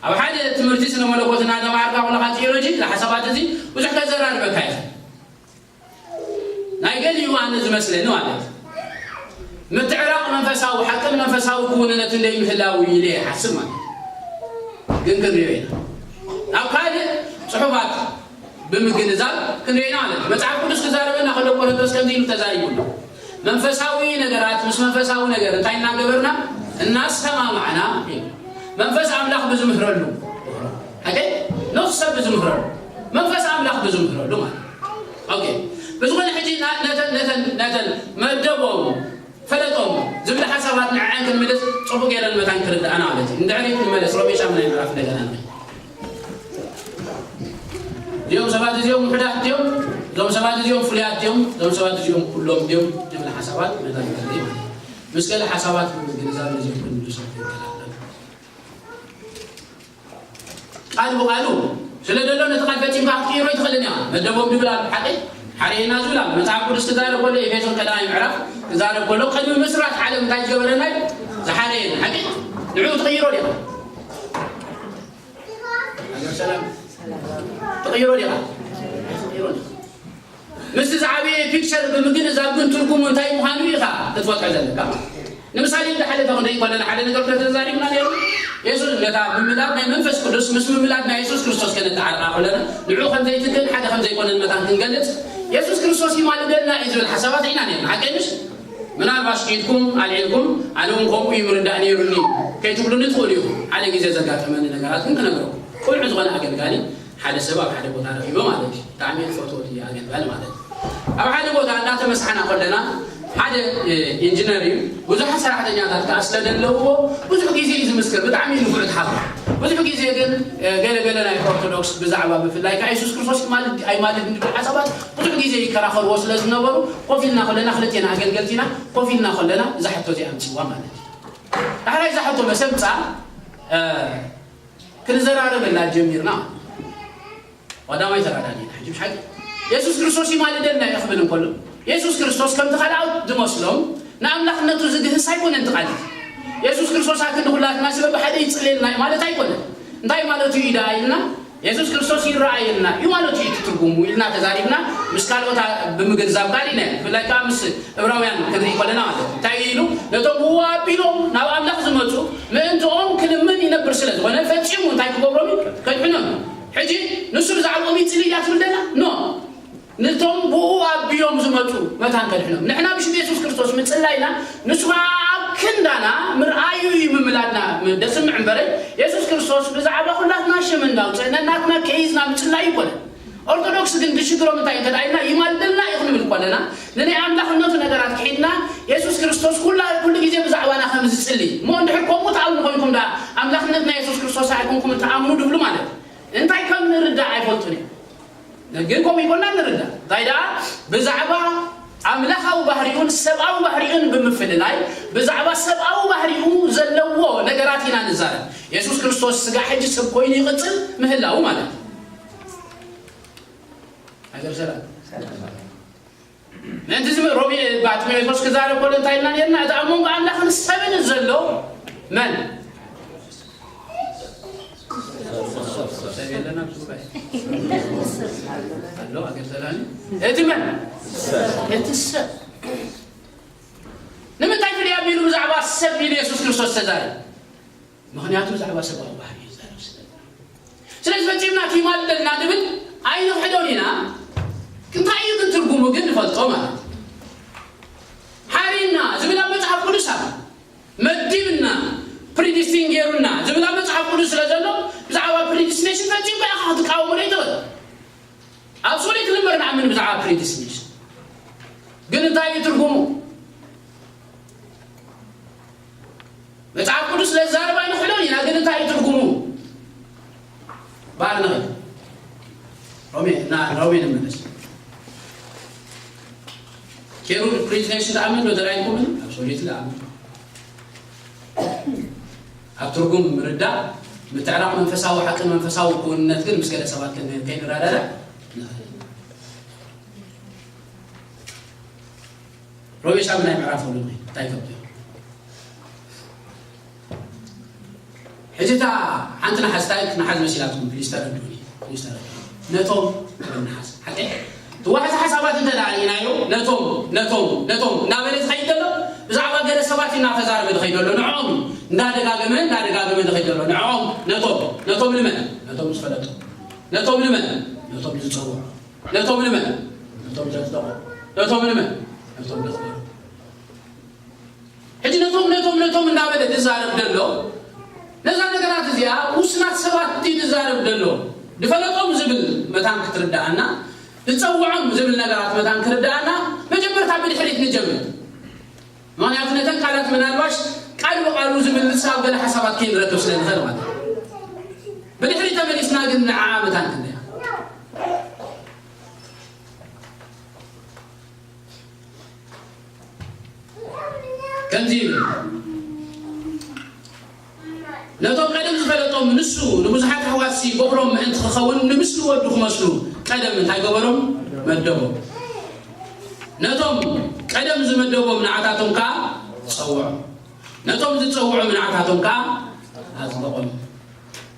ኣብ ሓደ ትምህርቲ ስነ መለኮት እናተማሃርካ ከለኻ ቲዮሎጂ፣ እዚ ሓሳባት እዚ ብዙሕ ከዘራርበካ ይኽእል። ናይ ገሊኡ ኣነ ዝመስለኒ ማለት እዩ። ምትዕራቕ መንፈሳዊ ሓቅን መንፈሳዊ ክውንነትን ዘይምህላው ኢለ ይሓስብ ማለት እዩ። ግን ክንሪኦ ኢና። ናብ ካልእ ጽሑፋት ብምግንዛብ ክንሪኦ ኢና ማለት እዩ። መጽሓፍ ቅዱስ ክዛረበና ከሎ ቆሮንቶስ ከምዚ ኢሉ ተዛሪቡ ኣሎ። መንፈሳዊ ነገራት ምስ መንፈሳዊ ነገር እንታይ እናገበርና? እናሰማማዕና ኢሉ። መንፈስ ኣምላኽ ብዝምህረሉ። ሓቂ? ነፍሲ ሰብ ብዝምህረሉ። መንፈስ ኣምላኽ ብዝምህረሉ ማለት እዩ። ኦኬ። ብዝኾነ ሕጂ ና-፣ ነተን፣ ነተን፣ ነተን መደቦም፣ ፈለጦም ዝብል ሓሳባት ንዕዐን ክንምልስ ጽቡቕ ገይረን መታን ክርድኣና ማለት እዩ። ንድሕሪት ንመለስ፣ ሮሜ ሻምናይ ምዕራፍ እንደገና ንርኢ። እዚኦም ሰባት እዚኦም ውሑዳት ድዮም? እዞም ሰባት እዚኦም ፍሉያት ድዮም? እዞም ሰባት እዚኦም ኩሎም ድዮም? ዝብል ሓሳባት መታን ክንርኢ ማለት እዩ። ምስ ገለ ሓሳባት ብምግንዛብ ነዚኦም ክንምልሶም ክንክእል ኣለና። ቃል ብቃሉ ስለ ዘሎ ነቲ ቃል ፈጺምካ ክትቅይሮ ኣይትኽእልን ኢኻ። መደቦም ድብል ኣሎ፣ ሓቂ ሓረየና ዝብል ኣሎ። መጽሓፍ ቅዱስ ክዛረብ ከሎ፣ ኤፌሶን ቀዳማይ ምዕራፍ ክዛረብ ከሎ፣ ቅድሚ ምስራት ዓለም እንታይ ዝገበረና እዩ? ዝሓረየና፣ ሓቂ ንዕኡ ትቕይሮ ዲኻ? ሃገር ሰላም ትቕይሮ ዲኻ? ትቕይሮ ዲኻ? ምስቲ ዝዓበየ ፒክቸር ብምግንዛብ ግን ትርጉሙ እንታይ ምዃኑ ኢኻ ክትፈትሖ ዘለካ። ንምሳሌ፣ ዝሓለፈ ክንርኢ ከለና ሓደ ነገር ተዛሪብና ነይሩ። የሱስ ነታ ምምላድ ናይ መንፈስ ቅዱስ ምስ ምምላድ ናይ የሱስ ክርስቶስ ከነተዓርቓ ከለና ንዕኡ ከም ዘይትክል ሓደ ከም ዘይኮነን መታን ክንገልጽ የሱስ ክርስቶስ ይማልደልና እዩ ዝብል ሓሳባት ርኢና ነርና። ሓቀይ ምሽ? ምናልባሽ ኢድኩም ኣልዒልኩም ኣነ እውን ከምኡ እዩ ምርዳእ ነይሩኒ ከይትብሉኒ ትኽእሉ ኢኹም። ሓደ ግዜ ዘጋጠመኒ ነገራት ግን ክነግረኩም። ቅኑዕ ዝኾነ ኣገልጋሊ ሓደ ሰብ ኣብ ሓደ ቦታ ረኺቦ ማለት እዩ። ብጣዕሚ ዝፈትዎ ኣገልጋሊ ማለት እዩ። ኣብ ሓደ ቦታ እንዳተመስሓና ከለና ሓደ ኢንጂነር እዩ። ብዙሓት ሰራሕተኛታት ከዓ ስለ ዘለውዎ ብዙሕ ግዜ እዩ ዝምስክር። ብጣዕሚ እዩ ንፉዕ ተሓባ። ብዙሕ ግዜ ግን ገለ ገለ ናይ ኦርቶዶክስ ብዛዕባ ብፍላይ ከዓ የሱስ ክርስቶስ ይማልድ ኣይማልድ እንድብል ሓሳባት ብዙሕ ግዜ ይከራኸርዎ ስለ ዝነበሩ ኮፍ ኢልና ከለና ክልቴና ኣገልገልቲና ኮፍ ኢልና ከለና እዛ ሕቶ እዚኣ ኣምፅዋ ማለት እዩ። ዳሕራይ እዛ ሕቶ መሰምፃ ክንዘራረበላ ጀሚርና። ቀዳማይ ተራዳዲና ሕጂ ሓቂ የሱስ ክርስቶስ ይማልደልና እዩ ክብል እንከሎ የሱስ ክርስቶስ ከምቲ ካልኣት ዝመስሎም ንኣምላኽነቱ ዝግህስ ኣይኮነን ትቃልት። የሱስ ክርስቶስ ኣክንዲ ኩላትና ስለ ብሓደ ይጽልየልና እዩ ማለት ኣይኮነን። እንታይ ማለቱ እዩ ደኣ ኢልና የሱስ ክርስቶስ ይረኣየልና እዩ ማለቱ እዩ ትርጉሙ ኢልና ተዛሪብና ምስ ካልኦት ብምግንዛብ ካሊና ብፍላይ ከዓ ምስ እብራውያን ክንርኢ ከለና ማለት እዩ። እንታይ ኢሉ ነቶም ብኡ ኣቢሎም ናብ ኣምላኽ ዝመፁ ምእንትኦም ክልምን ይነብር ስለ ዝኾነ ፈፂሙ እንታይ ክገብሮም እዩ ከድሕኖም እዩ። ሕጂ ንሱ ብዛዕባኦም ይፅሊ እያ ትብል ደላ ኖ ንቶም ብኡ ኣቢዮም ዝመፁ መታን ከድሕኖም ንሕና ብሽም የሱስ ክርስቶስ ምፅላይና ንሱ ከዓ ኣብ ክንዳና ምርኣዩ እዩ ምምላድና ደስምዕ እምበረ የሱስ ክርስቶስ ብዛዕባ ኩላትና ሽም እንዳውፅእ ነናትና ከይዝና ምፅላይ ይኮነ። ኦርቶዶክስ ግን ብሽግሮም እንታይ እንተደኣ ኢልና ይማልደልና እዩ ክንብል ከለና ንናይ ኣምላኽነቱ ነገራት ክሒድና የሱስ ክርስቶስ ኩላ ኩሉ ግዜ ብዛዕባና ከም ዝፅሊ እሞ እንድሕር ከምኡ ትኣምኑ ኮይንኩም ደኣ ኣምላኽነት ናይ የሱስ ክርስቶስ ኣይኮንኩም ትኣምኑ ድብሉ ማለት እዩ። እንታይ ከም ንርዳእ ኣይፈልጡን እዮም። ግን ከምኡ ይኮና ንርዳእ እንታይ ደኣ ብዛዕባ ኣምላኻዊ ባህሪኡን ሰብኣዊ ባህሪኡን ብምፍልላይ ብዛዕባ ሰብኣዊ ባህሪኡ ዘለዎ ነገራት ኢና ንዛረብ። የሱስ ክርስቶስ ስጋ ሕጂ ሰብ ኮይኑ ይቕጽል ምህላው ማለት እዩ። ሃገር ሰላም ምእንቲ እዚ ሮሜ ባጥሜዎስ ክዛረብ ከሎ እንታይ ኢልና ነርና? እቲ ኣብ መንጎ ኣምላኽን ሰብን ዘሎ መን? ሰብ የለን ኣብዚ ጉባኤ። ኣሎ ኣገር ሰላም እቲ መን? እቲ ሰብ ንምንታይ ፍልይ ኣቢሉ ብዛዕባ ሰብ ኢሉ የሱስ ክርስቶስ ተዛረብ? ምኽንያቱ ብዛዕባ ሰብኣዊ ባህሪ እዩ ዝዛረብ ስለ ስለዚ ፈጺምና እቲ ይማልደልና ንብል ኣይንኽሕዶን ኢና። እንታይ እዩ ግን ትርጉሙ ግን ንፈልጦ ማለት እዩ። ሓሪና ዝብል ኣብ መጽሓፍ ቅዱስ ኣሎ። መዲብና ፕሪዲስቲን ገይሩና ዝብል ኣብ መጽሓፍ ቅዱስ ስለ ዘሎ ብዛዕባ ፕሪዲስቲኔሽን ፈጺምካ ኢኻ ክትቃወሞ ዘይትኽእል። ኣብሶሉት ልምበር ንኣምን ብዛዕባ ፕሪዲስቲኔሽን ግን እንታይ እዩ ትርጉሙ? መጽሓፍ ቅዱስ ለዛረብ ኣይንኽእሎን ኢና ግን እንታይ እዩ ትርጉሙ? በዓል ንኽእል ሮሜ እና ሮሜ ንምለስ ኬሩብ ፕሪዲስቲኔሽን ተኣምን ዶ ተራይኩምን ኣብሶሉት ለኣምን ኣብ ትርጉም ምርዳእ ምትዕራቕ መንፈሳዊ ሓቅን መንፈሳዊ ክውንነት ግን ምስ ገለ ሰባት ከይንረዳዳእ ንኽእል። ሮሜ ሻምናይ ምዕራፍ ሉ እንታይ ከብት ሕጂ እታ ሓንቲ ንሓስታይ ንሓዝ መሲላትኩም ፕሊስ ተረድኡኒ ፕሊስ ተረድኡ ነቶም ንሓዝ ሓቂ ትዋሕዚ ሓሳባት እንተ ደኣ ርኢናዮ ነቶም ነቶም ነቶም እናበለ ዝኸይድ ዘሎ ብዛዕባ ገለ ሰባት እዩ እናተዛረበ ዝኸይድ ዘሎ ንዕኦም እዩ እንዳደጋገመ እንዳደጋገመ ዝኸይድ ዘሎ ንዕኦም ነቶም ነቶም ንመን ነቶም ዝፈለጡ ነቶም ንመን ነቶም ዝፀውዑ ነቶም ንመን ነቶም ዘፅደቑ ነቶም ንመን ነቶም ዘኽበሩ ሕጂ ነቶም ነቶም ነቶም እናበለ ዝዛረብ ዘሎ ነዛ ነገራት እዚኣ ውስናት ሰባት ድዩ ዝዛረብ ዘሎ ዝፈለጦም ዝብል መታን ክትርዳኣና ዝፀውዖም ዝብል ነገራት መታን ክርዳኣና መጀመርታ ብድሕሪት ንጀምር ምክንያቱ ነተን ቃላት ምናልባሽ ቃል ብቃሉ ዝምልስ ኣብ ገለ ሓሳባት ከይንረክብ ስለ ንኽእል ማለት ብድሕሪ ተመሊስና ግን ንዓ መታን ክንደያ ከምዚ ይብል ነቶም ቀደም ዝፈለጦም ንሱ ንብዙሓት ኣሕዋትሲ በኹሮም ምእንቲ ክኸውን ንምስሊ ወዱ ክመስሉ ቀደም እንታይ ገበሮም መደቦም ነቶም ቀደም ዝመደቦም ንዓታቶም ከዓ ጸውዖም ነቶም ዝጸውዖም ንዓታቶም ከዓ ኣጽደቖም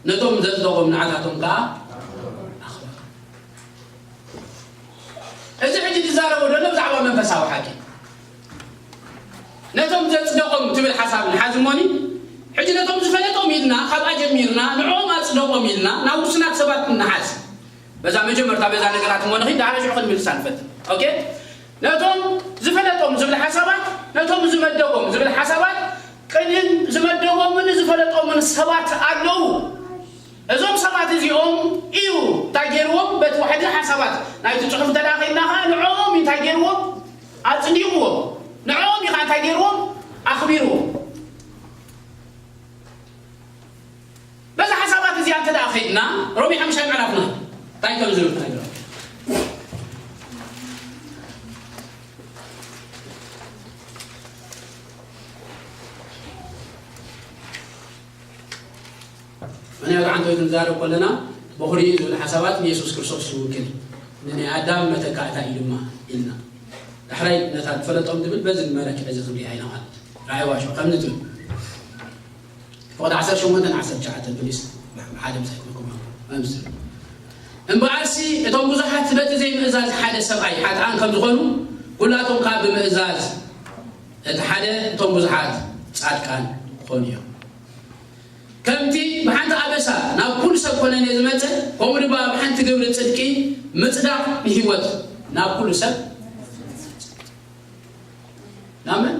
ነቶም ዘጽደቖም ንዓታቶም ከዓ ኣኽበሮም እዚ ሕጂ ዝዛረቦ ዘሎ ብዛዕባ መንፈሳዊ ሓቂ ነቶም ዘጽደቖም ትብል ሓሳብ ንሓዝ እሞኒ ሕጂ ነቶም ዝፈለጦም ኢልና ካብኣ ጀሚርና ንዕኦም ኣጽደቖም ኢልና ናብ ውሱናት ሰባት ንሓዝ። በዛ መጀመርታ በዛ ነገራት እሞ ንኺድ፣ ዳሕራይ ሽዑ ክንምልሳ ንፈትን። ኦኬ፣ ነቶም ዝፈለጦም ዝብል ሓሳባት፣ ነቶም ዝመደቦም ዝብል ሓሳባት፣ ቅድም ዝመደቦምን ዝፈለጦምን ሰባት ኣለዉ። እዞም ሰባት እዚኦም እዩ እንታይ ገይርዎም? በቲ ዋሕዲ ሓሳባት ናይቲ ጽሑፍ እንተ ደኣ ኸይድና ኸዓ ንዕኦም እዩ እንታይ ገይርዎም? ኣጽዲቕዎም። ንዕኦም እዩ ኸዓ እንታይ ገይርዎም? ኣኽቢርዎም። በዛ ሓሳባት እዚኣ እንተ ደኣ ኸይድና፣ ሮሜ ሓሙሻይ ምዕራፍና እንታይ ከም ዝብል እንታይ ይብል? መን ያው ዓንቶ ክንዛረብ ከለና በኹሪ ዝብል ሓሳባት ንየሱስ ክርስቶስ ዝውክል እዩ። ንናይ ኣዳም መተካእታ እዩ ድማ ኢልና። ዳሕራይ ነታ ትፈለጦም ትብል በዚ መለክዒ እዚ ክንሪኣ ኢና ማለት እዩ። ራእይ ዋሾ ከምዚ ትብል። ፍቕዲ ዓሰርተ ሸሞንተ ዓሰርተ ትሽዓተ ፕሊስ፣ ብሓደ ምሳይ ክልኩም መምስል። እምበኣርሲ እቶም ብዙሓት በቲ ዘይምእዛዝ ሓደ ሰብኣይ ሓጥኣን ከም ዝኾኑ፣ ኩላቶም ከኣ ብምእዛዝ እቲ ሓደ እቶም ብዙሓት ጻድቃን ክኾኑ እዮም። ከምቲ ብሓንቲ ኣበሳ ናብ ኩሉ ሰብ ኮነነ ዝመጸ፣ ከምኡ ድማ ብሓንቲ ግብሪ ጽድቂ ምጽዳቕ ንህይወት ናብ ኩሉ ሰብ። ናመን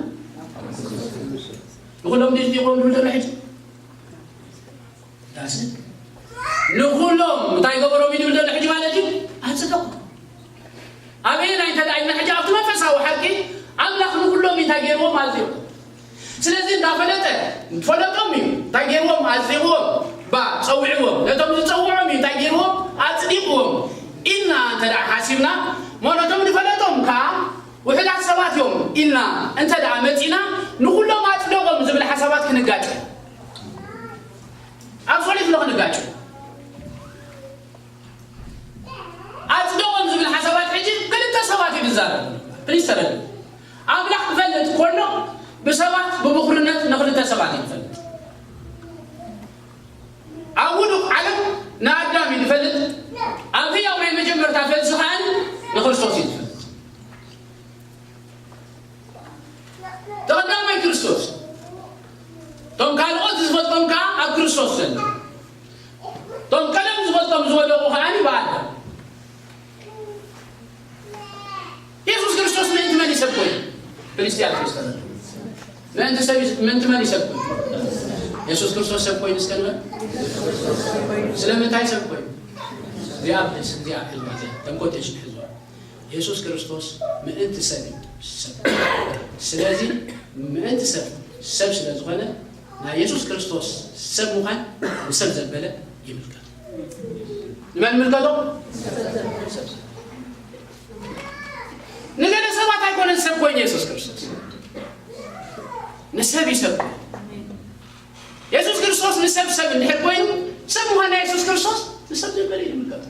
ንኹሎም ድዩ ዝዲቆም ድብል ዘሎ ሕጂ? ዳስ ንኹሎም እንታይ ገበሮም እዩ ድብል ዘሎ ሕጂ ማለት እዩ? ኣጽደቑ። ኣበየናይ እንተ ደኣ ኢልና ሕጂ ኣብቲ መንፈሳዊ ሓቂ ኣምላኽ ንኹሎም እንታይ ገይርዎም ኣዝዮም። ስለዚ እንዳፈለጠ ፈለጦም እዩ እንታይ ገይርዎም ኣዝዎም ባ ጸዊዕዎም። ነቶም ዝጸውዖም እዩ እንታይ ገይርዎም ኣጽዲቕዎም ኢልና እንተ ደኣ ሓሲብና፣ እሞ ነቶም ዝፈለጦም ከኣ ውሑዳት ሰባት እዮም ኢልና እንተ ደኣ መጺና፣ ንኹሎም ኣጽደቖም ዝብል ሓሳባት ክንጋጭ ኣብ ሶሊት ክንጋጭ። ኣጽደቖም ዝብል ሓሳባት ሕጂ ክልተ ሰባት እዩ ዝዛረብ። ፕሊስ ተረዱ። ኣምላኽ ክፈልጥ ከሎ ብሰባት ብብኹርነት ንክልተ ሰባት እዩ ዝፈልጥ። ኣብ ውዱቕ ዓለም ንኣዳም እዩ ዝፈልጥ። ኣብ ህያው ናይ መጀመርታ ፈልሲ ከኣ ንክርስቶስ እዩ ዝፈልጥ። ተቐዳማይ ክርስቶስ። እቶም ካልኦት ዝፈልጦም ከኣ ኣብ ክርስቶስ ዘለዉ። እቶም ቀደም ዝፈልጦም ዝወደቑ ከኣ ብኣዳም። የሱስ ክርስቶስ ምእንቲ መን እዩ ሰብ ኮይኑ? ፍልስጥያ ክርስቶስ። ምእንቲ ሰብ፣ ምእንቲ መን እዩ ሰብ ኮይኑ? የሱስ ክርስቶስ ሰብ ኮይኑ እስከ ንበል። ስለምንታይ ሰብ ኮይኑ? እዚኣ ፕሊስ፣ እዚኣ ሕዝባት እያ። ተንኮቴሽን ሕዝባ። የሱስ ክርስቶስ ምእንቲ ሰብ እዩ ሰብ። ስለዚ ምእንቲ ሰብ፣ ሰብ ስለ ዝኾነ ናይ የሱስ ክርስቶስ ሰብ ምዃን ንሰብ ዘበለ ይምልከት። ንመን ይምልከቶ? ንገለ ሰባት ኣይኮነን ሰብ ኮይኑ የሱስ ክርስቶስ። ንሰብ እዩ ሰብ ኮይኑ። የሱስ ክርስቶስ ንሰብ ሰብ እንድሕር ኮይኑ፣ ሰብ ምዃን ናይ የሱስ ክርስቶስ ንሰብ ዘበለ ይምልከቶ።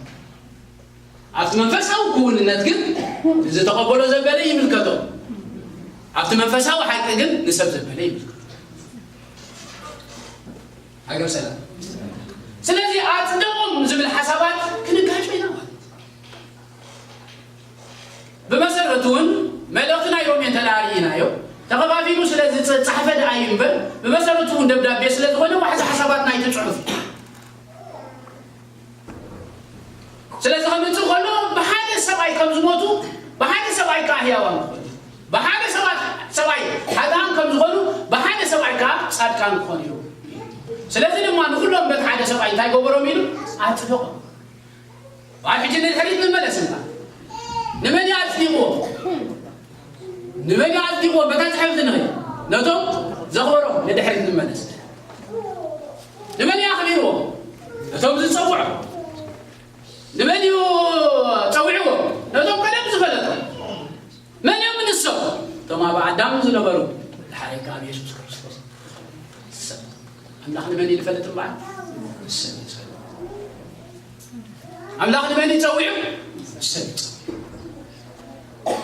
ኣብቲ መንፈሳዊ ክውንነት ግን ዝተቐበሎ ዘበለ ይምልከቶ። ኣብቲ መንፈሳዊ ሓቂ ግን ንሰብ ዘበለ ይምልከቶ። ሃገር ሰላም። ስለዚ ኣጽደቖም ዝብል ሓሳባት ክንጋጮ ኢና ማለት እዩ። ብመሰረቱ እውን መልእኽቲ ናይ ሮሜ እንተ ደኣ ርኢናዮ፣ ተኸፋፊሉ ስለ ዝጸሓፈ ደኣ እዩ እምበር፣ ብመሰረቱ እውን ደብዳቤ ስለ ዝኾነ ዋሕዚ ሓሳባት ናይቲ ጽሑፍ እዩ። ስለዚ ከምጽእ ከሎ ብሓደ ሰብኣይ ከም ዝሞቱ ብሓደ ሰብኣይ ከኣ ህያዋን ክኾኑ፣ ብሓደ ሰባት ሰብኣይ ሓጥኣን ከም ዝኾኑ ብሓደ ሰብኣይ ከኣ ጻድቃን ክኾኑ እዮም። ስለዚ ድማ ንኹሎም በቲ ሓደ ሰብኣይ እንታይ ገበሮም ኢሉ ኣጽደቖም። ኣብ ሕጂ ንድሕሪት ንመለስ እንታ ንመን እዩ ኣጽዲቕዎ? ንመን እዩ ኣጽዲቕዎ? በታ ጽሕፍቲ ንኸይድ ነቶም ዘኽበሮም ንድሕሪት ንመለስ። ንመን እዩ ኣኽቢርዎ? ነቶም ዝጸውዖ። ንመን እዩ ጸዊዕዎ? ነቶም ቀደም ዝፈለጦም። መን እዮም ንሶም? እቶም ኣብ ኣዳም ዝነበሩ፣ ድሓረይ ከኣ ኣብ የሱስ ክርስቶስ። ሰብ። ኣምላኽ ንመን እዩ ዝፈልጥ እምበኣር? ንሰብ እዩ ዝፈልጥ። ኣምላኽ ንመን እዩ ጸዊዑ? ንሰብ እዩ ጸዊዑ።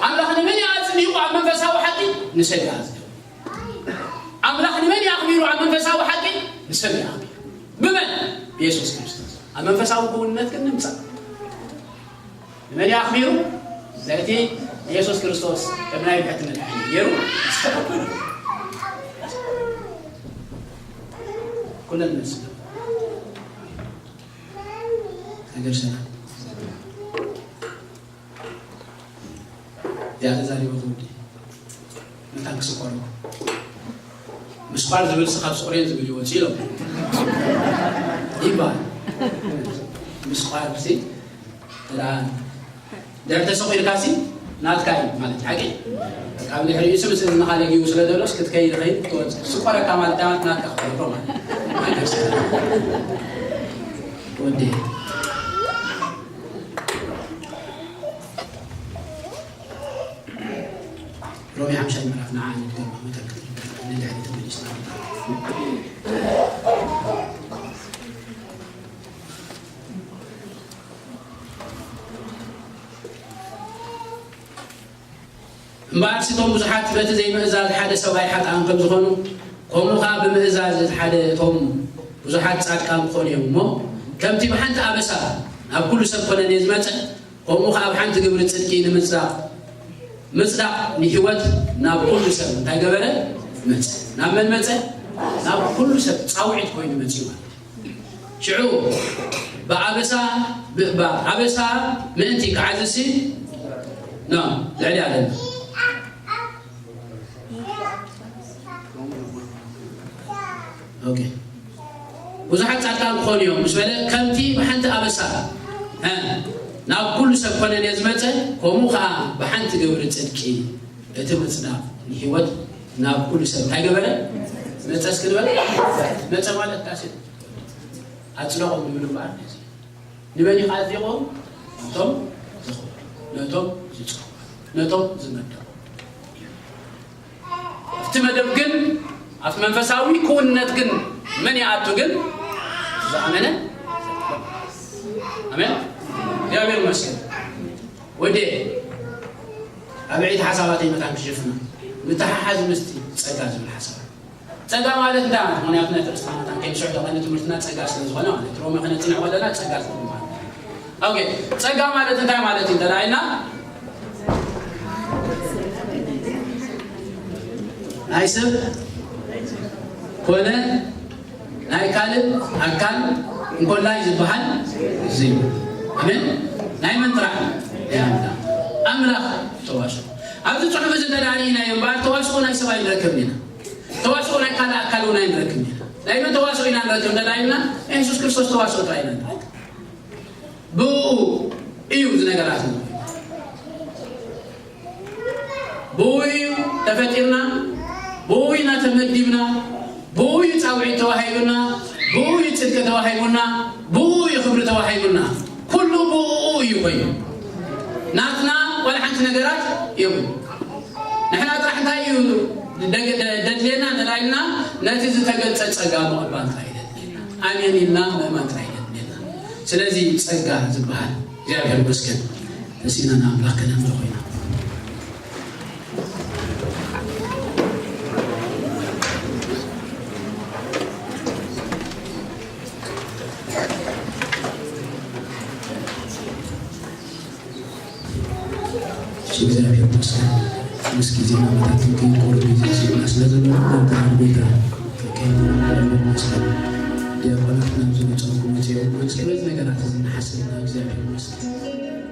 ኣምላኽ ንመን እዩ ኣጽዲቑ ኣብ መንፈሳዊ ሓቂ? ንሰብ እዩ ኣጽዲቑ። ኣምላኽ ንመን እዩ ኣኽቢሩ ኣብ መንፈሳዊ ሓቂ? ንሰብ እዩ ኣኽቢሩ። ብመን? ብየሱስ ክርስቶስ። ኣብ መንፈሳዊ ክውንነት ግን ንምጻእ። ንመን እዩ ኣኽቢሩ? ነቲ ንየሱስ ክርስቶስ ከም ናይ ብሕቲ መድሓኒ ገይሩ ዝተቐበሎ። ኩለን ነስለ። ሃገር ሰላም። እዚኣ ተዛሪበ ትውዲ። መታን ክስቆር። ምስቋር ዝብል ሲ ካብ ስቑሬን ዝብል ይወፅእ ኢሎም። ይበሃል። ምስቋር ሲ ተዳ ድሕሪ ተሰቑርካ ሲ ናትካ እዩ ማለት ሓቂ። ካብ ድሕሪኡ ሲ ምስ እዝንኻ ለጊቡ ስለ ዘሎ እስኪ ክትከይድ ኸይድ ክትወፅእ። ስቆረካ ማለት እንታይ ማለት ናትካ ክትገብሮ ማለት እዩ። ወዲ ሮሜ ሓምሻይ ምዕራፍ ንዓ ንድገማ መተክል ንድሕሪ ተመሊስና። እምበኣር ስቶም ብዙሓት በቲ ዘይምእዛዝ ሓደ ሰብኣይ ሓጥኣን ከም ዝኾኑ፣ ከምኡ ኸዓ ብምእዛዝ እቲ ሓደ እቶም ብዙሓት ጻድቃን ክኾኑ እዮም እሞ፣ ከምቲ ብሓንቲ ኣበሳ ናብ ኩሉ ሰብ ኮነኔ ዝመጸ፣ ከምኡ ኸዓ ኣብ ሓንቲ ግብሪ ጽድቂ ንምጽዳቕ፣ ምጽዳቕ ንህይወት ናብ ኩሉ ሰብ እንታይ ገበረ? መጸ። ናብ መን መጸ? ናብ ኩሉ ሰብ ጻውዒት ኮይኑ መጺኡ ማለት እዩ። ሽዑ ብኣበሳ፣ ብ-፣ ብኣበሳ ምእንቲ ክዓዝሲ፣ ኖ፣ ልዕሊ ኣለና። ኦኬ። ብዙሓት ጻድቃን ክኾኑ እዮም ምስ በለ፣ ከምቲ ብሓንቲ ኣበሳ፣ እ፣ ናብ ኩሉ ሰብ ኮነኔ ዝመጸ፣ ከምኡ ኸዓ ብሓንቲ ግብሪ ጽድቂ እቲ ምጽዳቕ ንህይወት ናብ ኩሉ ሰብ እንታይ ገበረ? መጸ እስኪ ንበል። መጸ ማለት ዳስ ኣጽደቖም ንብል እምበኣር፣ ነዚ ንመን እዩ ኣጽዲቖም? ነቶም ዝኽበሩ፣ ነቶም ዝጸውዑ፣ ነቶም ዝመደቡ። ኣብቲ መደብ ግን፣ ኣብቲ መንፈሳዊ ክውንነት ግን መን ይኣቱ ግን? ዝኣመነ። ኣሜን። እግዚኣብሔር ይመስገን። ወዴ፣ ኣብ ዕይቲ ሓሳባተይ መታን ክሽፍና። ምትሓሓዝ ምስቲ ጸጋ ዝብል ሓሳብ። ጸጋ ማለት እንታይ ማለት? ምኽንያቱ ናይ ክርስትና መታን ከይንስሕቶ ቀንዲ ትምህርትና ጸጋ ስለ ዝኾነ ማለት። ሮሜ ክነጽንዕ ከለና ጸጋ ዝብል ማለት። ኦኬ፣ ጸጋ ማለት እንታይ ማለት እዩ እንተ ኢልና፣ ናይ ሰብ ኮነ ናይ ካልእ ኣካል እንኮላይ ዝበሃል ዘይብሉ። ኣሜን። ናይ መን ጥራሕ? ናይ ኣምላኽ። ኣምላኽ ተዋስኦ። ኣብዚ ጽሑፍ እዚ እንተ ደኣ ርኢናዮ እምበኣር፣ ተዋስኦ ናይ ሰብ ኣይንረክብን ኢና። ተዋስኦ ናይ ካልእ ኣካል እውን ኣይንረክብን ኢና። ናይ መን ተዋስኦ ኢና ንረክብ እንተ ደኣ ኢልና፣ ናይ የሱስ ክርስቶስ ተዋስኦ ጥራይ ኢና ንረክብ። ብኡ እዩ እዚ ነገራት። ብኡ እዩ ተፈጢርና፣ ብኡ ኢና ተመዲብና፣ ብኡ እዩ ጻውዒት ተዋሂቡና፣ ብኡ እዩ ጽድቂ ተዋሂቡና፣ ብኡ እዩ ክብሪ ተዋሂቡና። ኩሉ ብኡ እዩ ኮይኑ። ናትና ዋላ ሓንቲ ነገራት የብሉ። ንሕና ጥራሕ እንታይ እዩ ደግ-፣ ደ-፣ ደድልየና እንተ ኢልና፣ ነቲ ዝተገልጸ ጸጋ ምቕባል ጥራሕ እዩ ደድልየና። ኣሜን ኢልና ምእማን ጥራሕ እዩ ደድልየና። ስለዚ ጸጋ ዝበሃል እግዚኣብሔር ይመስገን። ተሲእና ንኣምላኽ ከነምልኾ ኢና። እግዚኣብሔር ይመስገን። ምስ ግዜና መታትን ከይንቆርብ ግዜ ሂብና ስለ ዘሎ፣ ናብታ ቤታ ከይንቆርብ ይመስገን። ዲያቆናት ናብ ዝመጸኹ መጺኦም፣ ስለ እዚ ነገራት እዚ ንሓስብ ኢና። እግዚኣብሔር ይመስገን።